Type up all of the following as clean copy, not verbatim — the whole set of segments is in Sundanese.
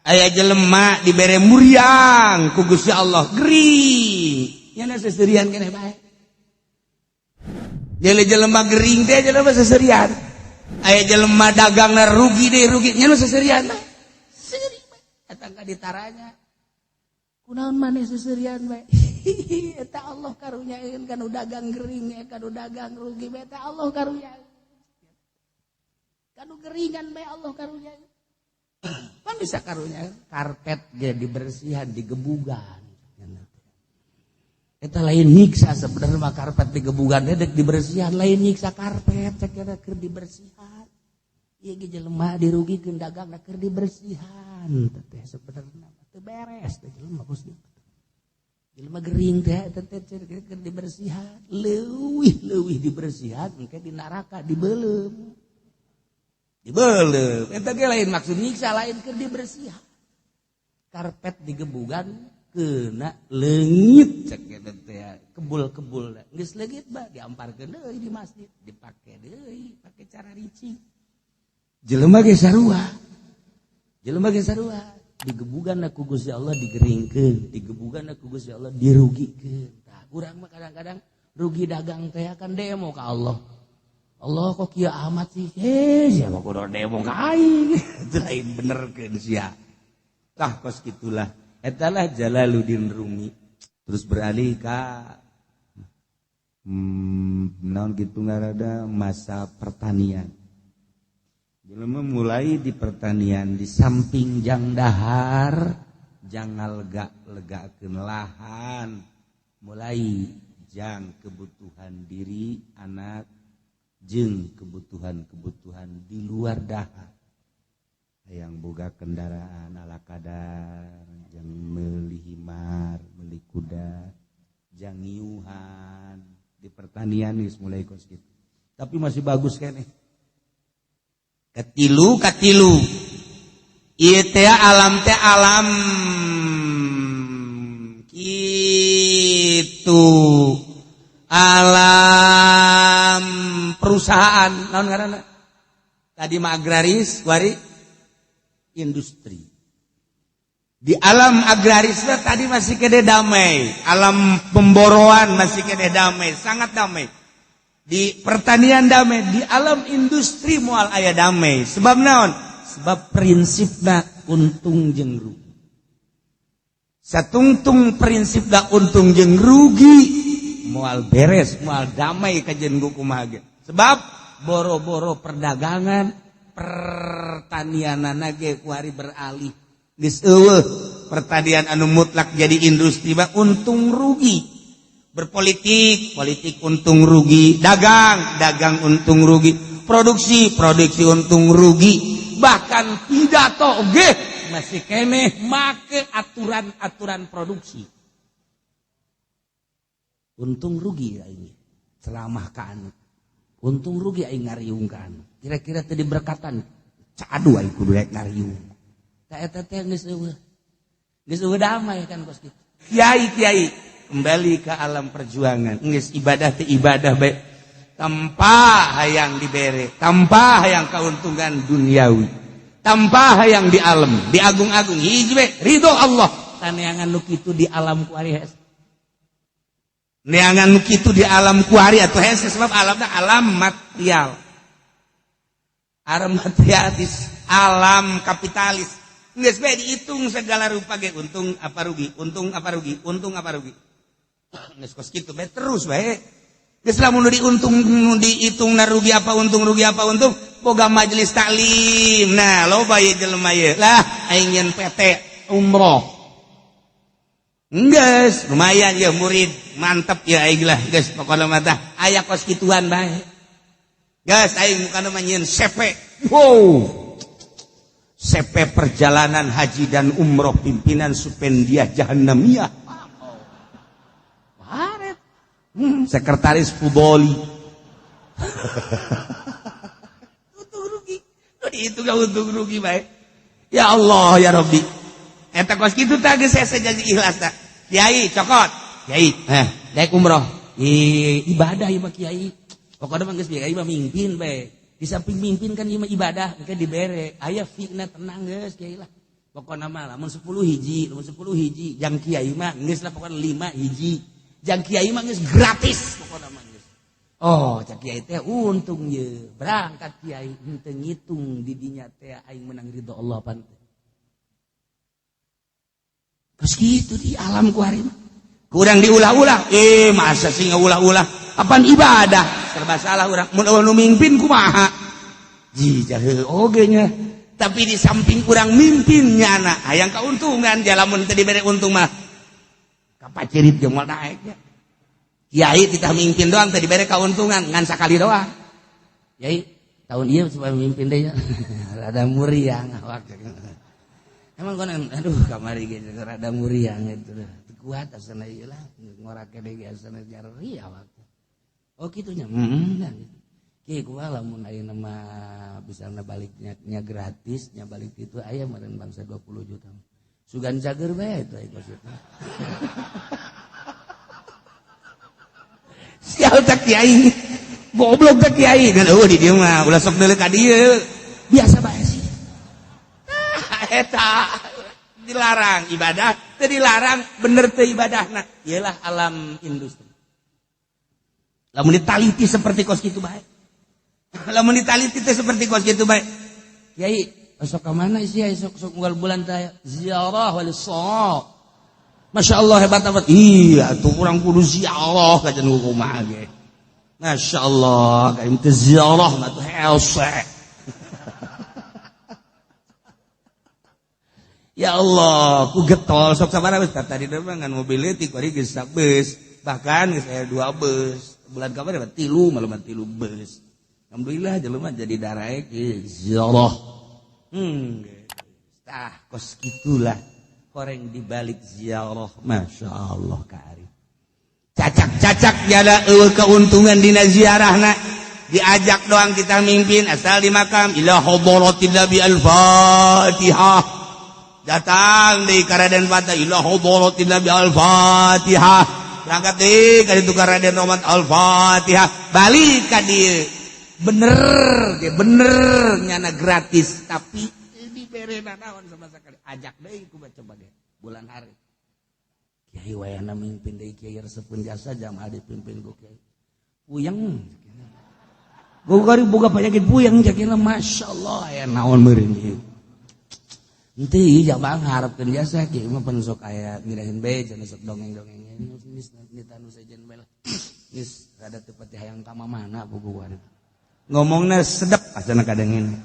Aya jelema dibere muriang ku Gusti Allah, gering, nyana seserian keneh bae. Jele jelema gering teh, jelema seserian. Aya jelema dagangna rugi deh, rugi, nyana seserian bae. Seuri bae. Eta ka ditaranya, "Kunaon maneh seserian bae?" "Eta Allah karunyaeun kanu dagang gering, kanu dagang rugi bae. Eta Allah karunyaeun kanu geringan bae, Allah karunyaeun." Kan bisa karunya karpet ge dibersihan, digebugan. Eta lain nyiksa sebenarnya mah. Karpet digebugan dek dibersihan, lain nyiksa karpet, cek eta keur dibersihan. Ieu ge jelema dirugikeun dagangna, keur dibersihan teh. Sebenarnya teu beres teh jelema kos kitu. Jelema gering teh, eta teh keur dibersihan. Leuwih leuwih dibersihan, engke di neraka dibeuleum. Dibeuleum. Eta ge lain maksud nyiksa, lain, keur dibersihan. Karpet digebugan kena leungit, cek eta teh, kebul-kebul. Geus leungit bah diamparkeun deui di masjid, dipake deui, pake cara ricing. Jelema ge sarua. Jelema ge sarua, digebugan ku Gusti Allah digeringkeun, digebugan ku Gusti Allah dirugikeun. Tah, urang mah kadang-kadang rugi dagang teh kan demo ka Allah. "Allah, kok kieu amat sih?" "Eh, siapa kudu demo ka aing?" Itu lain benerkeun sia. Tah, kos kitulah. Etalah Jalaluddin Rumi. Terus beralih ka naon gitu ngarada masa pertanian. Jelema mulai di pertanian, di samping jang dahar, jang ngalega-legakeun lahan, mulai jang kebutuhan diri, anak, jeung kebutuhan-kebutuhan di luar dahar. Yang boga kendaraan ala kadar, yang meuli himar, meuli kuda, jang ngiuhan di pertanian geus mulai kos kitu. Tapi masih bagus keneh. Katilu, katilu. Ieu teh alam teh alam kitu. Alam perusahaan, naon ngaranna? Tadi mah agraris, wari industri. Di alam agraris tadi masih keneh damai, alam pemboroan masih keneh damai, sangat damai. Di pertanian damai, di alam industri moal aya damai. Sebab naon? Sebab prinsipna untung jeung rugi. Satungtung prinsipna untung jeung rugi, moal beres, moal damai kajen kumaha ge. Sebab boro-boro perdagangan, pertanian ge kuari beralih. Geus eueuh pertanian anu mutlak jadi industri mah untung rugi. Berpolitik, politik untung rugi, dagang, dagang untung rugi, produksi, produksi untung rugi, bahkan pidato ge masih keneh make aturan-aturan produksi. Untung rugi aing ceramah ka anu. Untung rugi aing ngariung ka anu. Kira-kira teu diberkatan, cadu aing kudu rek ngariung. Tah, eta teh geus eueuh. Geus eueuh damai kan kos kitu. Kiai kiai kembali ke alam perjuangan. Geus ibadah teh ibadah bae. Tanpa hayang dibere, tanpa hayang keuntungan duniawi, tanpa hayang di alam, diagung-agung, hiji we, ridho Allah. Taneangan nu kitu di alam kuari hese. Neangan nu kitu di alam kuari atau hese, sebab alamna alam material. Alam materialis, alam kapitalis. Geus bae dihitung segala rupa ge, untung apa rugi, untung apa rugi, untung apa rugi. Geus kos kitu bae terus bae. Geus lamun diuntung dihitung na rugi apa untung, rugi apa untung, boga majelis taklim. Nah, loba ieu jelema ieu. Lah, aing nyeun PT umroh. Geus, lumayan ya murid, mantep ya aing lah, geus pokona mah tah aya kos kituan bae. Geus aing mukana mah nyieun CP. Wow. CP perjalanan haji dan umroh pimpinan Supendiah Jahannamiyah. Waret. Sekretaris Fudoli. Untung rugi. Nu dihitung untung rugi bae. Ya Allah ya Rabbi. Eta kos kitu tah geus hese jadi ikhlas tah. Kiai cokot. Kiai, eh, daek umroh. Ih, ibadah ieu mah, Kiai. Pokoknya mah geus kiai mah mimpin bae. Di samping mimpin kan ieu mah ibadah, engke dibere. Aya fitnah, tenang geus, Kiai lah. Pokona mah lamun 10 hiji, lamun 10 hiji, jang kiai mah geus lah pokona 5 hiji. Jang kiai mah geus gratis pokona mah geus. Oh, cak kiai teh untung ye. Berangkat kiai henteu ngitung di dinya teh aing menang ridho Allah pan. Terus gitu di alam ku hari mah. Kurang diulah-ulah. Masa sih ngaulah-ulah? Apaan ibadah? Serba salah urang. Mun eueuh nu mimpin kumaha? Ji jahe oge nya. Tapi di samping kurang mimpin nyana hayang keuntungan lamun teu dibere untung mah kapacirit jeung moal daek nya. Kiai titah mimpin doang teu dibere keuntungan ngan sakali doang. Kiai tahun ieu supaya mimpin deui nya. Rada muriang awak. Emang kono aduh kamari ge rada muriang itu. Kuat asana ieu lah ngorake deui asana nyeri awak. Oh kitu nya. Heeh. Ki kumaha lamun ayeuna mah misalna baliknya nya gratis nya balik itu aya meureun bangsa 20 juta. Sugan cager bae itu aya maksudna. Sial tak kiai. Goblok tak kiai kan eueuh di dieu mah ulah sok deuleu ka dieu. Biasa bae sih. Tah eta dilarang ibadah, teu dilarang bener teu ibadahna. Ieulah alam industri. Lamun ditaliti seperti kos kitu bae. Lamun ditaliti teh seperti kos kitu bae. Kiai, esok ka mana sih esok sok unggal bulan teh ziarah wal sha. Masya Allah hebat amat. Iya tuh urang kudu ziarah ka jeung kumaha ge. Masya Allah, kayak teh ziarah mah tuh hese. Ya Allah, ku getol sok sabaraha geus tadi mah ngan mobil leutik bari geus bus. Bahkan geus aya 2 bus. Bulan kamari mah 3, malam 3 bus. Alhamdulillah jelema jadi daraek ziarah. Tah kos kitulah koreng dibalik ziarah. Masya Allah ka ari. Cacak-cacak jada eueuh keuntungan dina ziarahna. Diajak doang kita mimpin asal di makam ila hadratin nabi al-Fatihah. Datang di Raden Fatah ila hadratin nabi al-Fatihah. Berangkat deui ka ditu ka Raden Rahmat al-Fatihah. Balik ka dieu. Bener ge bener nyana gratis tapi dibere naon sama sekali. Ajak deui ku coba ge bulan hari. Kiai wayahna mimpin deui kiai resepun jasa jamaah dipimpin ku kiai. Puyeng. Gua gari boga penyakit puyeng jakina masyaallah aya naon meureun ieu. Henteu ieu jamaah ngaharepkeun jasa kiai mah pan sok aya ngirahin bae cenah sok dongeng-dongeng geus nitanu sejen bae lah. Geus rada teu pati hayang ka mamana buku gua. Ngomongna sedep asana kadangin.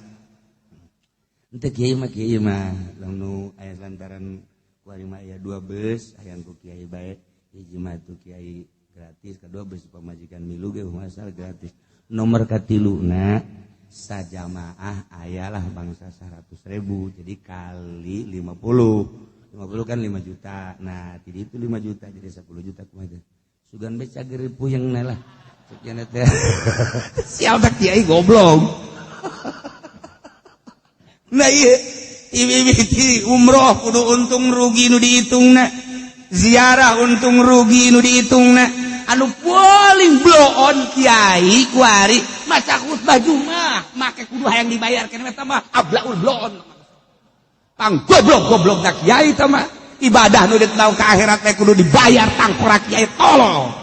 Henteu kiai mah lamun aya lantaran kuari mah aya 2 bus hayang ku kiai bae hiji mah tu kiai gratis kedua bus pamajikan milu ge masalah gratis. Nomor katiluna sajamaah ayalah bangsa 100.000 jadi kali 50 kan 5 juta. Nah jadi itu 5 juta jadi 10 juta kumaha sugan bae cager puyeng lah sekian teh. Sial tak kiai goblok. Nah ieu ibi umroh kudu untung rugi nu dihitungna, ziarah untung rugi nu dihitungna. Anu paling bloon kiai kuari maca khutbah Jumat make kudu hayang dibayar keneh eta mah ablaul bloon. Pang goblok-goblok da kiai teh mah ibadah nu ditau ka akhirat teh kudu dibayar tangkorak kiai tolong.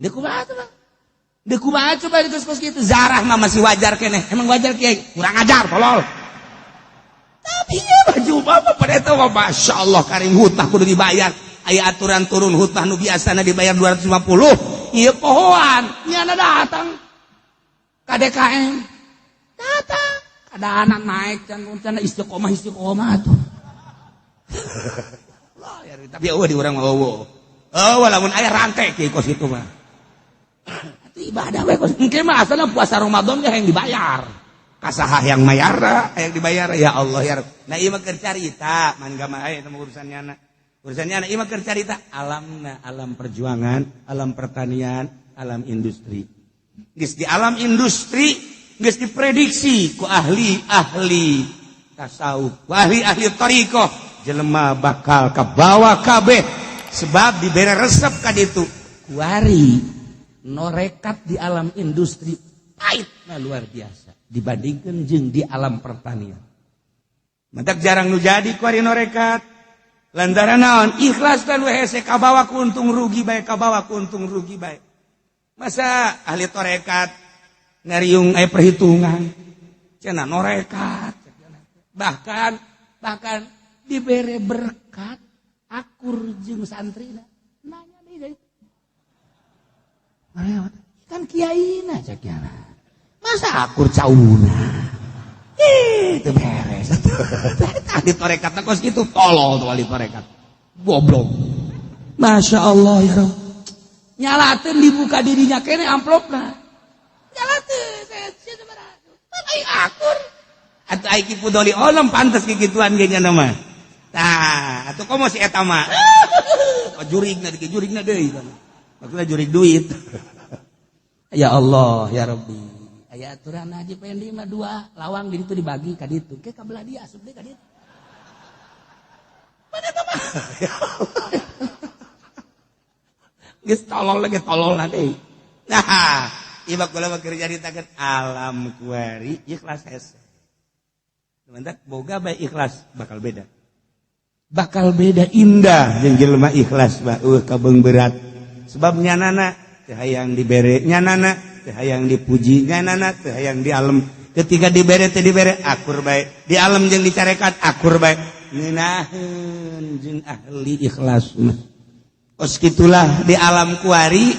Deuk kumaha teh mah? Deuk kumaha coba geus kos kitu zarah mah masih wajar keneh. Emang wajar kiai? Kurang ajar tolol. Tapi ieu mah Jumat mah pada eta mah masyaallah karing hutah kudu dibayar. Aya aturan turun hutah nu biasana dibayar 250, ieu pohoan nyana datang ka DKM. Datang kada anak naik can istiqomah istiqomah tuh. Lah ya tapi eueuh di urang mah eueuh. Eueuh lamun aya rantai kieu kos kitu mah. Atuh ibadah we kos engke mah asalna puasa Ramadan ge hayang dibayar. Kasaha yang mayar, yang dibayar ya Allah ya Rabb. Nah ieu mah keur carita, man gama aya teh urusannya anak. Urusannya anak ieu mah keur carita alamna, alam perjuangan, alam pertanian, alam industri. Geus di alam industri geus diprediksi ku ahli-ahli tasawuf, ku ahli-ahli thariqah, jelema bakal kabawa kabeh sebab dibere resep ka ditu. Kuari norekat di alam industri pahitna luar biasa dibandingkan jeung di alam pertanian. Mentak jarang nu jadi ku ari norekat. Lantaran naon? Ikhlas kan we hese kabawa ku untung rugi bae, kabawa ku untung rugi bae. Masa ahli torekat ngariung aya perhitungan. Cenah norekat. Bahkan bahkan dibere berkat akur jeung santrina. Nanya deui. Kan kiaina cek. Masa akur cauna? Ih, itu beres. Ahli torekat kos gitu tolol tuh ahli torekat. Goblok. Masya Allah ya Rob. Nyalateun dibuka dirinya kene amplopna. Nyalateun saya akur. Atuh ai Ki Fudoli olam pantes kikituan ge nya mah. Tah, atuh komo si eta mah. Oh, jurigna jurigna deui. Maksudna jurig duit. Ya Allah ya Rabbi. Aya aturan Haji Pendi mah dua lawang di ditu dibagi ka ditu. Ke ka belah dia asup deui ka ditu. Mana eta mah? Geus tolol lagi tolol deui. Nah, ieu kula mah keur nyaritakeun alam kuari ikhlas hese. Mentak boga bae ikhlas bakal beda. Bakal beda indah jeung jelema ikhlas mah eueuh kabeung berat. Sebab nyanana teu hayang dibere, nyanana teu hayang dipuji, nyanana teu hayang dialem. Ketika dibere teu dibere akur bae, dialem jeung dicarekan akur bae. Ngeunaheun jeung ahli ikhlas mah. Kos kitulah di alam kuari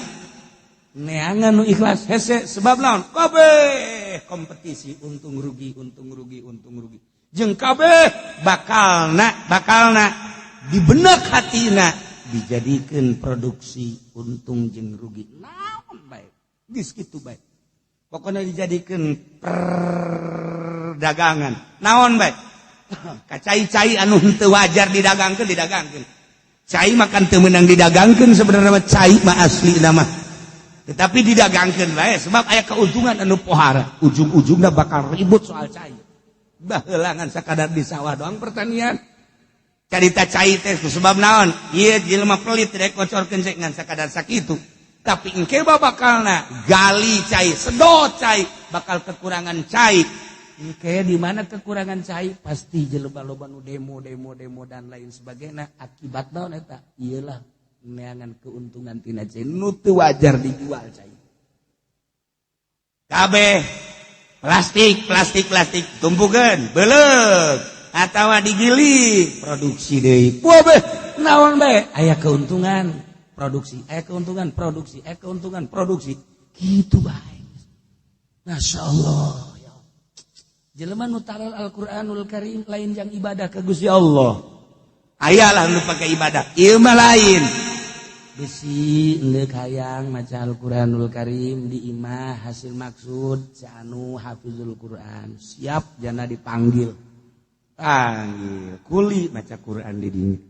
neangan nu ikhlas hese. Sebab naon? Kabeh kompetisi untung rugi, untung rugi, untung rugi, jeung kabeh bakalna di benak hatina dijadikan produksi untung jeung rugi naon bae. Geus kitu bae pokoknya, dijadikan perdagangan naon bae. Kacai-cai anu henteu wajar didagangkeun, didagangkeun. Cai makan teu meunang didagangkeun sebenarnya mah, cai mah asli nama, tetapi didagangkeun bae sebab aya keuntungan anu pohara. Ujung-ujungnya bakal ribut soal cai. Baheula ngan sakadar di sawah doang pertanian carita cai teh. Sebab naon? Ieu jelema pelit rek kocorkeun cai ngan sakadar sakitu, tapi engke bakalna gali cai, sedot cai, bakal kekurangan cai. Engke di mana kekurangan cai pasti jelema loba nu demo, demo, demo, dan lain sebagainya. Akibat naon eta? Iyalah, neangan keuntungan tina cai nu teu wajar dijual cai. Kabeh plastik, plastik, plastik tumpukeun, beuleuk atawa digiling, produksi deui. Kabeh naon bae aya keuntungan produksi, aya keuntungan produksi, aya keuntungan produksi, gitu bae. Masya Allah ya. Jelema nu taral Al-Qur'anul Karim lain yang ibadah ke Gusti Allah. Ayalah nu pakai ibadah, ieu mah lain. Bisi endek hayang maca Al-Qur'anul Karim di imah, hasil maksud si anu hafizul Quran siap jana dipanggil, panggil kuli maca Quran di dinya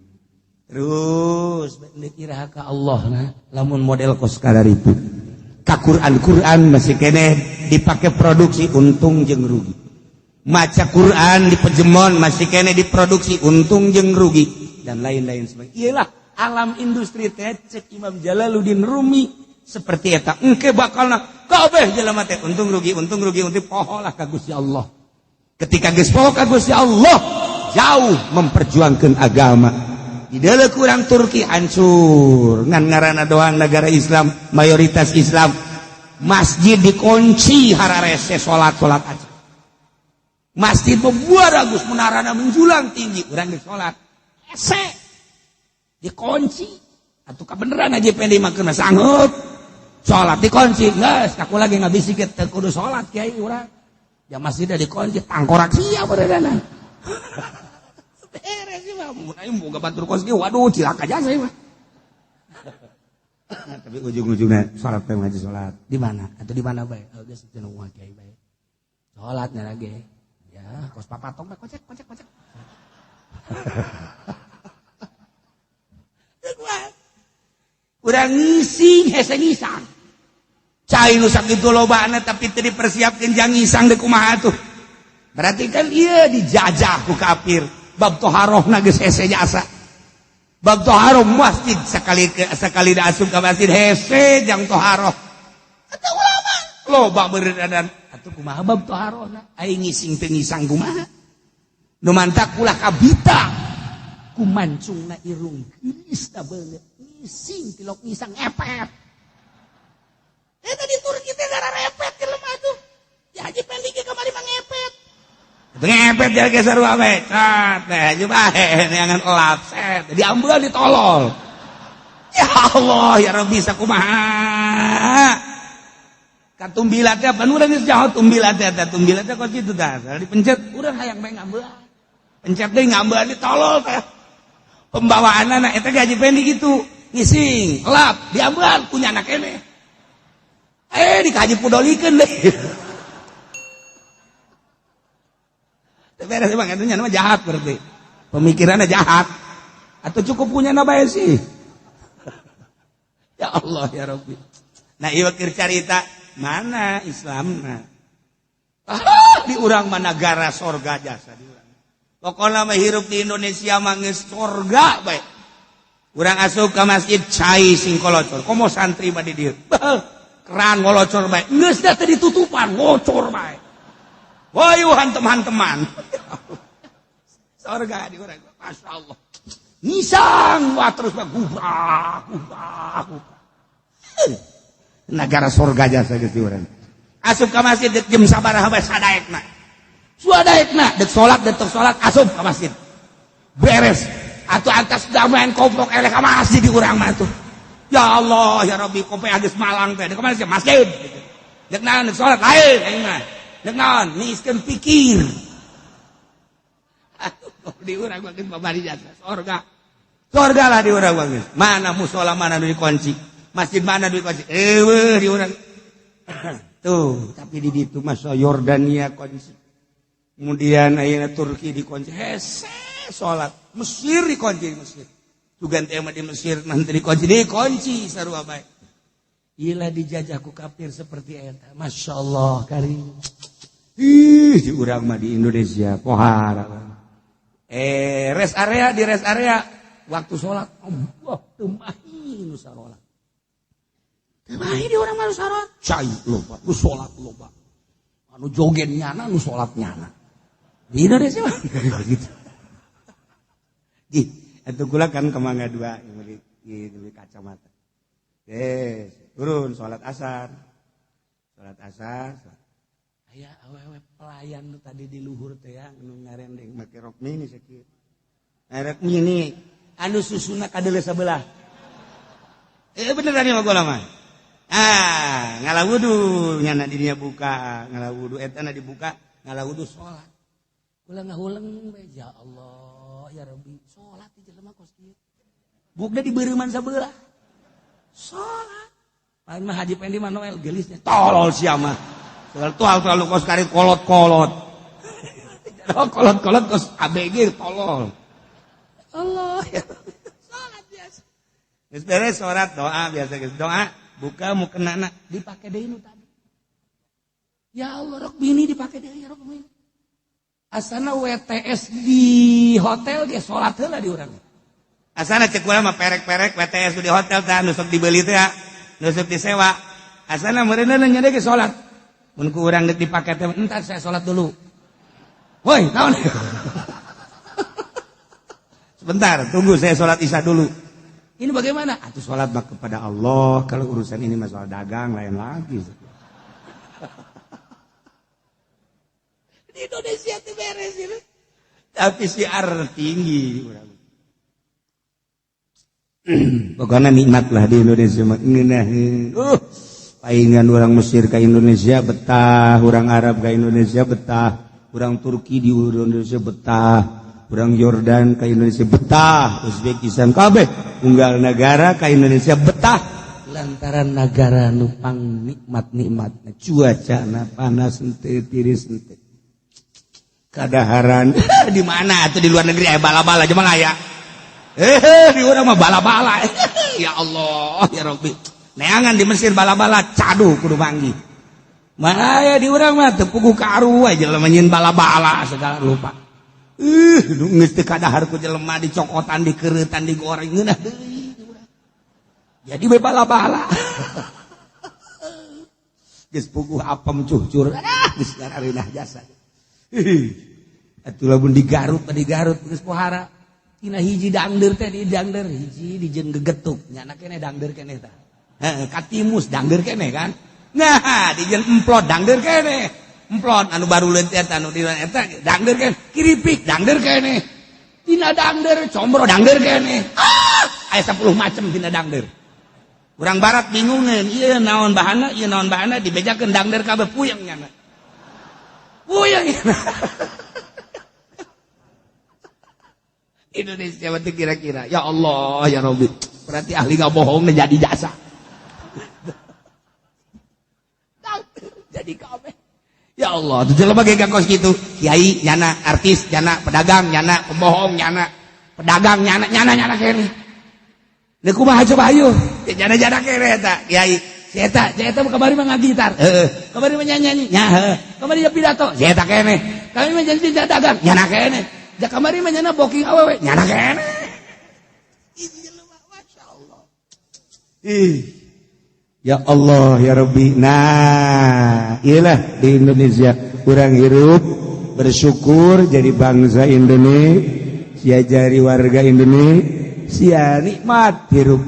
terus endek iraha ka Allah. Nah, lamun model kos itu ka Quran, Quran masih kene dipakai produksi untung jeung rugi. Maca Quran di pejemon masih kene diproduksi untung jeung rugi dan lain-lain sebagainya. Iyalah, alam industri teh cek Imam Jalaluddin Rumi seperti eta. Engke bakalna kabeh jelema teh untung rugi, untung rugi, untung. Poho lah ka Gusti Allah. Ketika geus poho ka Gusti Allah, jauh memperjuangkan agama. Di dalam kurang Turki hancur ngan ngaranna doang negara Islam, mayoritas Islam, masjid dikunci, hararese salat, salat aja. Masjid membuat bagus, menarana menjulang tinggi, urang di salat hese dikunci. Atau kebenaran aja pendek mah kena sanggup salat dikunci. Geus aku lagi nggak bisa teu kudu salat kiai urang ya, masjid dikunci, tangkorak sia beredana. Beres sih mah, mun aing boga batur kos ge, waduh, cilaka jasa mah. Tapi ujung-ujungnya salat teh ngaji, salat di mana atau di mana bae. Oh, geus cenah kiai bae salat lagi ya, kos papatong bae, kocek kocek kocek. Urang ngising hese ngisang. Cai nu sakitu lobana tapi teu dipersiapkeun jang ngisang deui kumaha tuh? Berarti kan ieu dijajah ku kafir. Bab toharohna geus hese jasa. Bab toharoh masjid sekali sekali da asup ka masjid hese jang toharoh. Atuh ulama loba beredadan atuh kumaha bab toharohna? Aing ngising teu ngisang kumaha? Nu mantak ulah kabita ku mancungna irung geulis da beungeut ngising tilok ngisang ngepet. Eta di Turki teh gararepet jelema tuh. Ya Haji Pendi ge kamari mah ngepet. Ngepet dia ge sarua bae. Cat teh haji bae neangan elap set diambil ditolol. Ya Allah ya Rabbi sakumaha. Katumbilat teh pan urang geus jaho tumbilat teh eta tumbilat teh kos kitu tah. Dipencet urang hayang bae ngambeul. Pencet deui ngambeul ditolol teh. Pembawaanana eta ge Haji Pendi gitu. Ngising, elap, diambil punya anak kene. Dikaji pudolikeun deh. Beres emang itu mah jahat berarti. Pemikirannya jahat. Atau cukup punya na bae sih. Ya Allah ya Rabbi. Nah ieu keur carita mana Islamna? Di urang mah nagara sorga jasa di urang. Pokona mah hirup di Indonesia mah geus sorga bae. Urang asup ka masjid cai sing kolocor. Komo santri mah di dieu. Keran ngolocor bae. Geus da teu ditutupan ngocor bae. Woyu hantem-hanteman. Sorga di urang. Masya Allah. Ngisang wah terus mah gubrak gubrak gubrak. Negara sorga jasa geus di urang. Asup ka masjid dek jam sabaraha bae sadaekna. Suadaekna dek salat dek teu salat asup ka masjid. Beres. Atuh antas damaen komplok eleh ka masjid di urang mah tuh. Ya Allah ya Rabbi kompe geus malang teh dek ka masjid masjid. Dek naon dek salat lain aing mah. Dek naon niiskeun pikir. Atuh di urang mah geus babari jasa sorga. Sorga lah di urang mah geus. Mana musola mana nu dikunci. Masjid mana nu dikunci. Eueuh di urang. Tuh, tapi di ditu masa Yordania kunci. Kemudian ayeuna Turki dikunci. Hese salat. Mesir dikunci Mesir. Sugan teh mah di Mesir nanti dikunci, dikunci sarua bae. Ilah dijajah ku kafir seperti eta. Masya Allah karim. Ih, di urang mah di Indonesia pohara. Rest area di rest area waktu sholat Allah teu mahi nu sarolat. Teu mahi di urang mah nu sarolat. Cai loba, nu salat loba. Anu joget nyana, nu salat nyana. Di Indonesia mah gitu. Gih, atuh kula kan ke Mangga Dua beli beli kacamata. Turun salat asar. Salat asar. Aya awewe pelayan nu tadi di luhur teh ya nu ngarendeng make rok mini sakieu. Rok mini anu susuna kadeuleu sabelah. Beneran ieu mah kula mah. Ah, ngala wudu nyana di dinya buka, ngala wudu eta na dibuka, ngala wudu salat. Kula ngahuleng bae ya Allah ya Rabbi, salat di jelema kos kieu. Bukna dibeureman sabelah. Salat. Lain mah Haji Pendi mah Noel geulisnya tolol sia mah. Tual terlalu kos karit kolot-kolot. Kolot-kolot kos ABG tolol. Allah ya. Salat biasa. Geus beres salat doa biasa geus doa buka mukenana dipake deui nu tadi. Ya Allah rok bini dipake deui rok bini. Asana WTS di hotel ge salat heula di urang. Asana cek urang mah perek-perek WTS di hotel tah nu sok dibeli teh nu sok disewa. Asana meureunna nya ge salat. Mun ku urang deuk dipake teh entar saya salat dulu. Woi, naon? Sebentar, tunggu saya salat Isya dulu. Ini bagaimana? Atuh salat mah kepada Allah, kalau urusan ini masalah dagang lain lagi. Di Indonesia tuh beres ini. Tapi siar tinggi urang. Pokoknya nikmat lah di Indonesia mah ngeunaheun. Paingan orang Mesir ke Indonesia betah, orang Arab ke Indonesia betah, orang Turki di Indonesia betah, orang Yordan ke Indonesia betah, Uzbekistan kabeh, unggal negara ke Indonesia betah. Lantaran negara nupang nikmat-nikmat, cuaca na panas henteu tiris henteu. Kadaharan di mana atuh di luar negeri aya bala-bala jelema aya. Di urang mah bala-bala. Ya Allah, ya Rabbi. Neangan di Mesir bala-bala cadu kudu manggih. Mana aya di urang mah teu puguh karu aja jelema nyieun bala-bala segala rupa. Geus teu kadahar ku jelema dicokotan, dikereutan, digoreng ngeunah deui di urang. Jadi we bala-bala. Geus puguh apem cucur. Ah, geus ngarareunah jasa. Atuh lamun di Garut di Garut geus pohara. Tina hiji dangdeur teh di dangdeur hiji dijeun gegetuk nyana keneh dangdeur keneh tah. Heeh, katimus dangdeur keneh kan. Nah, dijeun emplot dangdeur keneh. Emplot anu baru leutik eta anu di eta dangdeur keneh, kiripik dangdeur keneh. Tina dangdeur combro dangdeur keneh. Ah, aya 10 macam tina dangdeur. Urang barat bingungeun, ieu naon bahanna, ieu naon bahanna dibejakeun dangdeur kabeh puyeng nyana. Puyeng nyana. Indonesia berarti kira-kira ya Allah ya Rabbi, berarti ahli nggak bohong jadi jasa jadi kabeh ya Allah itu jelema ge kos kitu kiai nyana artis nyana pedagang nyana pembohong nyana pedagang nyana nyana nyana kene deuk kumaha coba hayu nyana nyana kene eta kiai si eta kamari mah ngagitar heueuh kamari mah nyanyi nya heueuh kamari pidato si eta kene kami mah jadi dagang nyana kene ja kamari mah nyana booking awewe nyana kene. Masya Allah. Ih. Ya Allah ya Rabbi. Nah, iyalah di Indonesia kurang hirup bersyukur jadi bangsa Indonesia, jadi warga Indonesia nikmat hirup.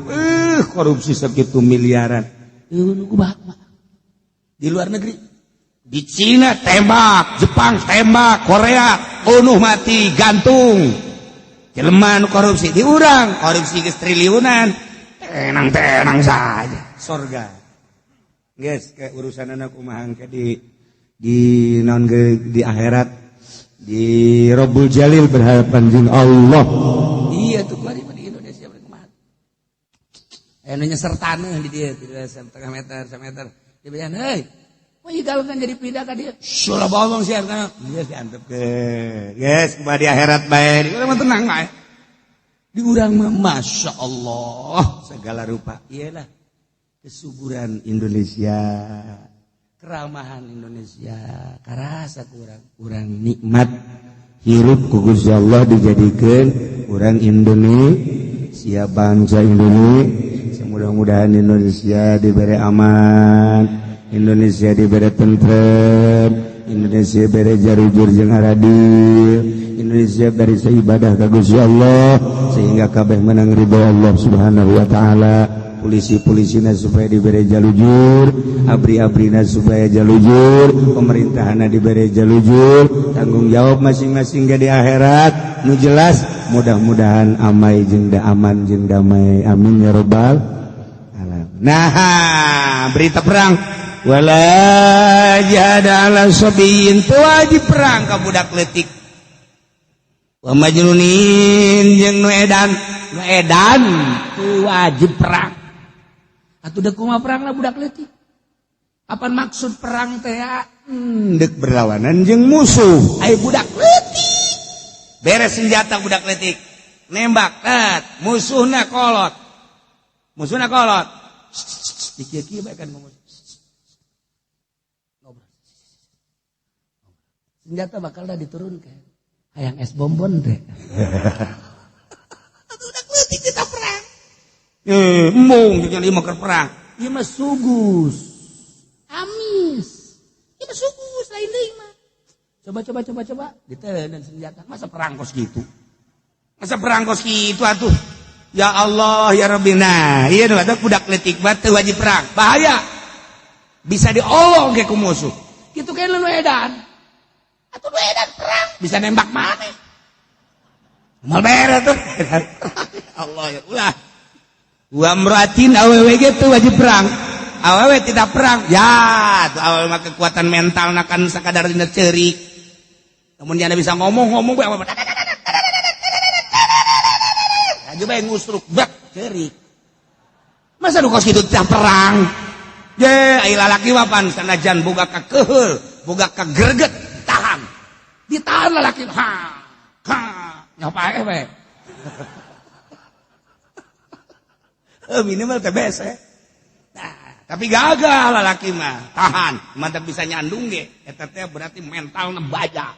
Korupsi segitu miliaran. Di luar negeri di Cina tembak, Jepang tembak, Korea bunuh mati, gantung. Jelema nu korupsi di urang, korupsi geus triliunan. Tenang-tenang saja. Sorga. Geus ke urusan anak kumaha ke di naon di akhirat di Rabbul Jalil berhadapan jeung Allah. Iya tuh kuari di Indonesia kumaha. Aya nu nyeser taneuh di dieu, di setengah meter, semeter. Dia bilang, "Hei, oh iya kan jadi pindah ka dia." Sulah bohong sih kan. Geus diantepkeun. Geus kumaha di akhirat bae. Di urang mah tenang bae. Di urang mah Masya Allah segala rupa. Iyalah kesuburan Indonesia, keramahan Indonesia, karasa kurang urang nikmat hirup ku Gusti Allah dijadikeun urang Indonesia, bangsa Indonesia. Mudah-mudahan Indonesia diberi aman, Indonesia diberi tentrem, Indonesia bere jarujur jeung aradil, Indonesia beri ibadah ka Gusti Allah sehingga kabeh menang ridho Allah Subhanahu wa taala. Polisi-polisina supaya diberi jalujur, abri-abrina supaya jalujur, pemerintahana diberi jalujur, tanggung jawab masing-masing ge di akhirat nu jelas. Mudah-mudahan amai jeung da aman jeung damai, amin ya rabbal alamin. Nah, berita perang wala jihad ala sabiyin, teu wajib perang ka budak leutik, wa majnunin jeung nu edan, nu edan teu wajib perang. Atuh deuk kumaha perang lah budak leutik? Apa maksud perang teh? Deuk berlawanan jeung musuh. Ai budak leutik beres senjata budak leutik nembak tet musuhna kolot, musuhna kolot dikieu-kieu bae kan ngomong. Senjata bakal dah diturunkan. Hayang es bonbon teh. Budak leutik kita perang. Embung jeung ieu mah keur perang. Ieu mah sugus. Amis. Ieu mah sugus lain deui mah. Coba coba coba coba diteundeun senjata. Masa perang kos kitu? Masa perang kos kitu atuh? Ya Allah ya Rabbi. Nah, ieu nu ada budak leutik mah teu wajib perang. Bahaya. Bisa diolong ke ku musuh. Kitu kan nu edan. Atuh nu edan perang bisa nembak mana? Mal beres tuh. Allah ya ulah. Wa imra'atin awewe ge teu wajib perang. Awewe tidak perang. Ya, tuh awewe mah kekuatan mental kan sakadar dina ceurik. Namun dia bisa ngomong-ngomong bae awewe. Aja bae ngusruk bek ceurik. Masa nu kos kitu teh perang? Ye, ai lalaki mah pan sanajan boga kakeheul, boga kagerget, tahan. Ditahan lalaki. Ha. Ha, nyoba we. Minimal TBC. Nah, tapi gagal lalaki mah, tahan, mantap bisa nyandung ge. Eta teh berarti mentalna baja.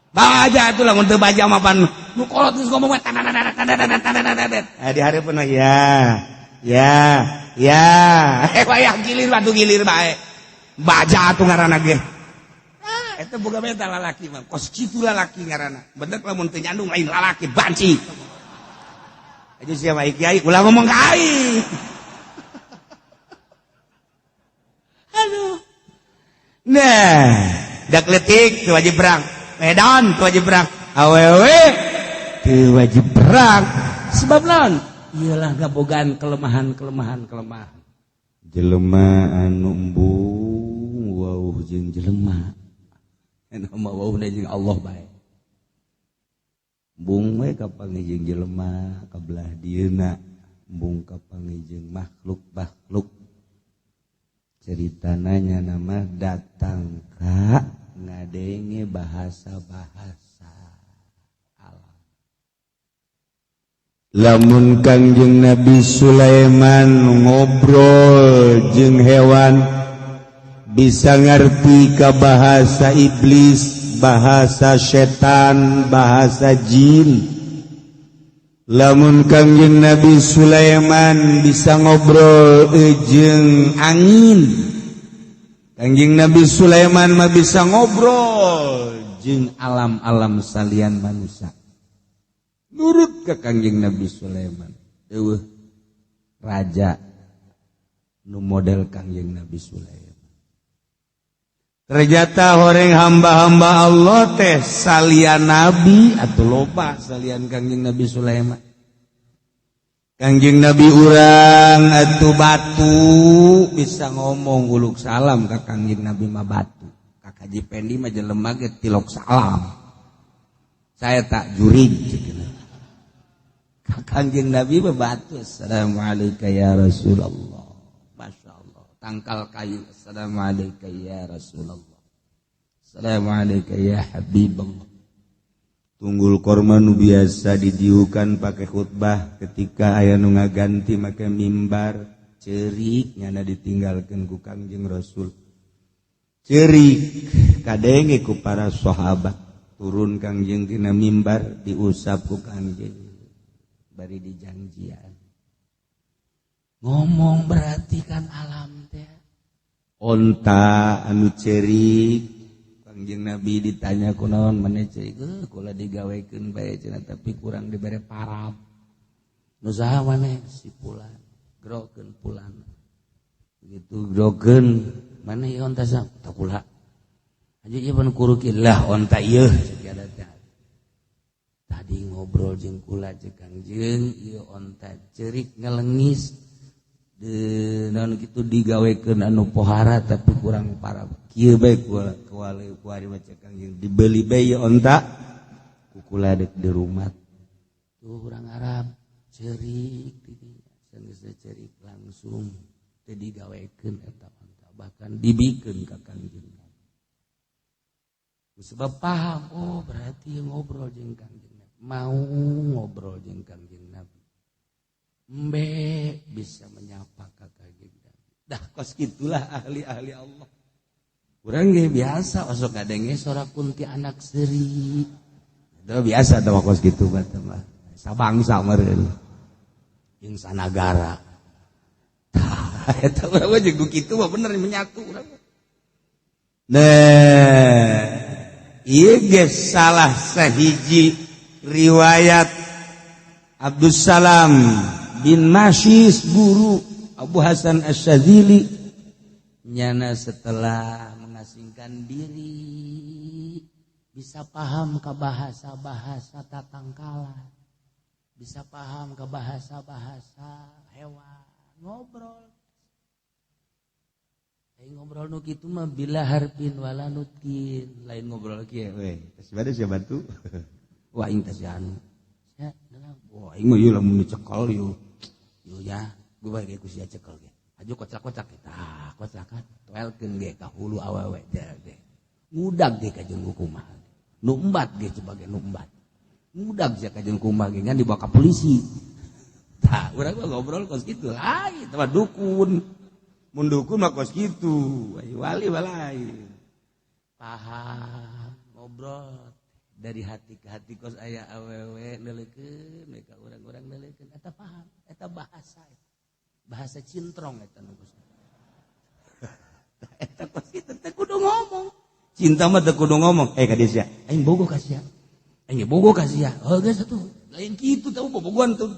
Baja itu lah mun teu baja mah pan nu kolot geus ngomong tanananan. Nah, di hareupeun ya. Ya, ya. Wayah gilir batu gilir bae. Baja atuh ngaranna ge. Nah, eta Teu boga mental lalaki mah. Kos kitu lalaki ngaranna. Bener lamun teu nyandung lain lalaki banci. Aja siapa kiai ulah ngomong ka aing. Aduh. Nah, dak letik teu wajib perang. Medan teu wajib perang. Awewe teu wajib perang. Sebab naon? Iyalah gabogaan kelemahan-kelemahan kelemahan. Jelema anu embung wauh jeung jelema. Anu mah wauhna jeung Allah bae. Embung we kapanggih jeung jelema kabelah dieuna, embung kapanggih jeung makhluk-makhluk. Ceritana nya nama datang ka ngadenge bahasa-bahasa alam. Lamun Kangjeng Nabi Sulaiman ngobrol jeung hewan bisa ngerti ke bahasa iblis, bahasa setan, bahasa jin. Lamun Kangjeng Nabi Sulaiman bisa ngobrol jeung angin, Kangjeng Nabi Sulaiman mah bisa ngobrol jeung alam-alam salian manusia. Nurut ke Kangjeng Nabi Sulaiman. Eueuh raja nu model Kangjeng Nabi Sulaiman. Ternyata horeng hamba-hamba Allah teh salian nabi atau loba salian Kangjeng Nabi Sulaiman. Kangjeng Nabi urang atuh batu bisa ngomong uluk salam ka Kangjeng Nabi mah batu. Ka Haji Pendi mah jelema ge tilok salam. Saya tak jurig cenah. Ka Kangjeng Nabi mah batu. Assalamualaikum ya Rasulullah. Masya Allah. Tangkal kayu. Assalamualaikum ya Rasulullah. Assalamualaikum ya Habibullah. Tunggul korma nu biasa didiukan pakai khutbah ketika aya nu ngaganti make mimbar ceurik nyana ditinggalkeun ku Kangjeng Rasul. Ceurik kadenge ku para sahabat. Turun Kangjeng tina mimbar diusap ku Kangjeng bari dijanjian. Ngomong berarti kan alam teh. Onta anu cerik Kangjeng Nabi ditanya kunaon maneh cerik, kula digawekeun bae cenah tapi kurang dibere parab. Nu saha maneh si pulan, grokeun pulan. Begitu grokeun maneh ieu onta sa tah kula. Aja ieu pan kurukillah onta ieu sakieu teh. Tadi ngobrol jeung kula jeung Kangjeng ieu onta cerik ngelengis. Non gitu digawekeun anu pohara tapi kurang parah. Kieu bae kuali kuari maca Kangjeng dibeli bae ieu onta ku kula deuk di rumah. Tuh urang Arab cerik didinya sanggeus cerik langsung teu digawekeun eta onta bahkan dibikeun ka Kangjeng. Sebab paham, oh berarti ngobrol jeung Kangjeng Nabi. Mau ngobrol jeung Kangjeng Nabi. Embe bisa menyapa ka Kangjeng Nabi. Dah kos gitulah ahli-ahli Allah. Urang ge biasa osok ngadenge sora kunti anak seuri. Itu biasa teh kos kitu mah. Sabangsa meureun. Jeung sanagara. Tah eta urang mah jeung kitu mah bener menyatu urang. Nah, ieu ge salah sahiji riwayat Abdussalam bin Masyis guru Abu Hasan Asy-Syadzili nyana setelah mengasingkan diri bisa paham ke bahasa-bahasa tatangkalan, bisa paham ke bahasa-bahasa hewan, ngobrol. Lain ngobrol nu kitu mah bila harfin wala nutkin, lain ngobrol kieu we. Tes bade sia bantu. Wah aing teh anu. Sia, wah aing mah ieu lamun dicekel ieu. Ieu ya, gua bae ku sia cekel ge. Aju kocak-kocak tah, kocak toelkeun ge ka hulu awewe teh. Ngudag ge ka jeung kumaha. Nu embat ge sebagai nu embat. Ngudag sia ka jeung kumaha ge ngan dibawa ka polisi. Tah, urang mah ngobrol kos kitu. Lain teh mah dukun. Mun dukun mah kos kitu, wali walai. Paham ngobrol dari hati ke hati kos aya awewe neuleukeun we ka urang-urang neuleukeun eta paham, eta bahasa. Bahasa cintrong eta nu kos. Eta kos kitu teh kudu ngomong. Cinta mah teu kudu ngomong, eh ka dieu sia. Aing bogoh ka sia. Aing bogoh ka sia. Oh geus atuh. Lain kitu tau bobogohan tuh.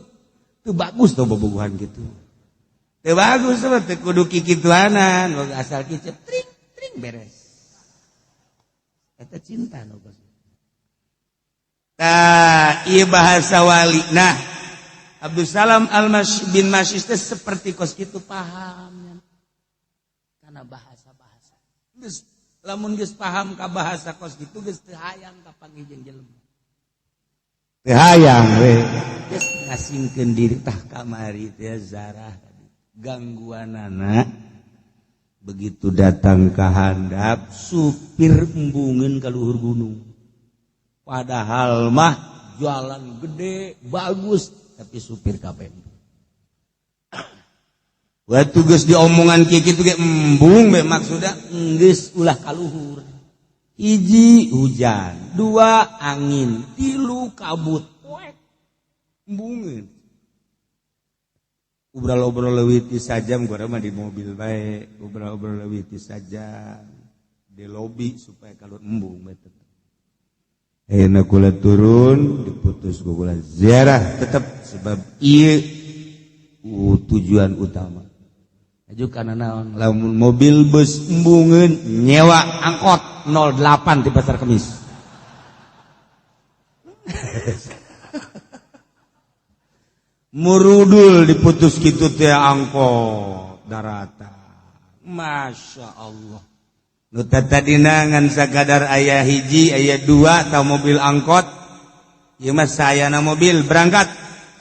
Teu bagus tau bobogohan kitu. Teu bagus mah teu kudu kikituanan, asal kicep tring tring beres. Eta cinta nu kos. Tah, ieu bahasa wali. Nah, Abdul Salam Al-Mas bin Masyis teh seperti kos kitu paham. Karena bahasa-bahasa. Geus lamun geus paham ka bahasa kos kitu geus teu hayang ka panggih jeung jelema. Teu hayang we. Geus ngasingkeun diri tah kamari teh zarah gangguanana. Begitu datang ke handap supir embungeun ka luhur gunung. Padahal mah jalan gede bagus tapi supir kabeh. Waktu geus diomongan kieu kitu ge embung be maksudna geus ulah kaluhur. Hiji hujan, dua angin, tilu kabut, poek. Embungeun. Obrol-obrol leuwih ti sajam gua mah di mobil bae, obrol-obrol leuwih ti sajam di lobi supaya kalau embung bae tetep. Ayeuna kula turun diputus ku kula ziarah tetep sebab ieu tujuan utama. Aju kana naon lamun mobil bus embungeun nyewa angkot 08 di Pasar Kemis. Murudul diputus kitu teh angkot daratan. Masya Allah. Nu tadina ngan sakadar aya hiji aya dua atau mobil angkot. Ieu mah sayana mobil berangkat.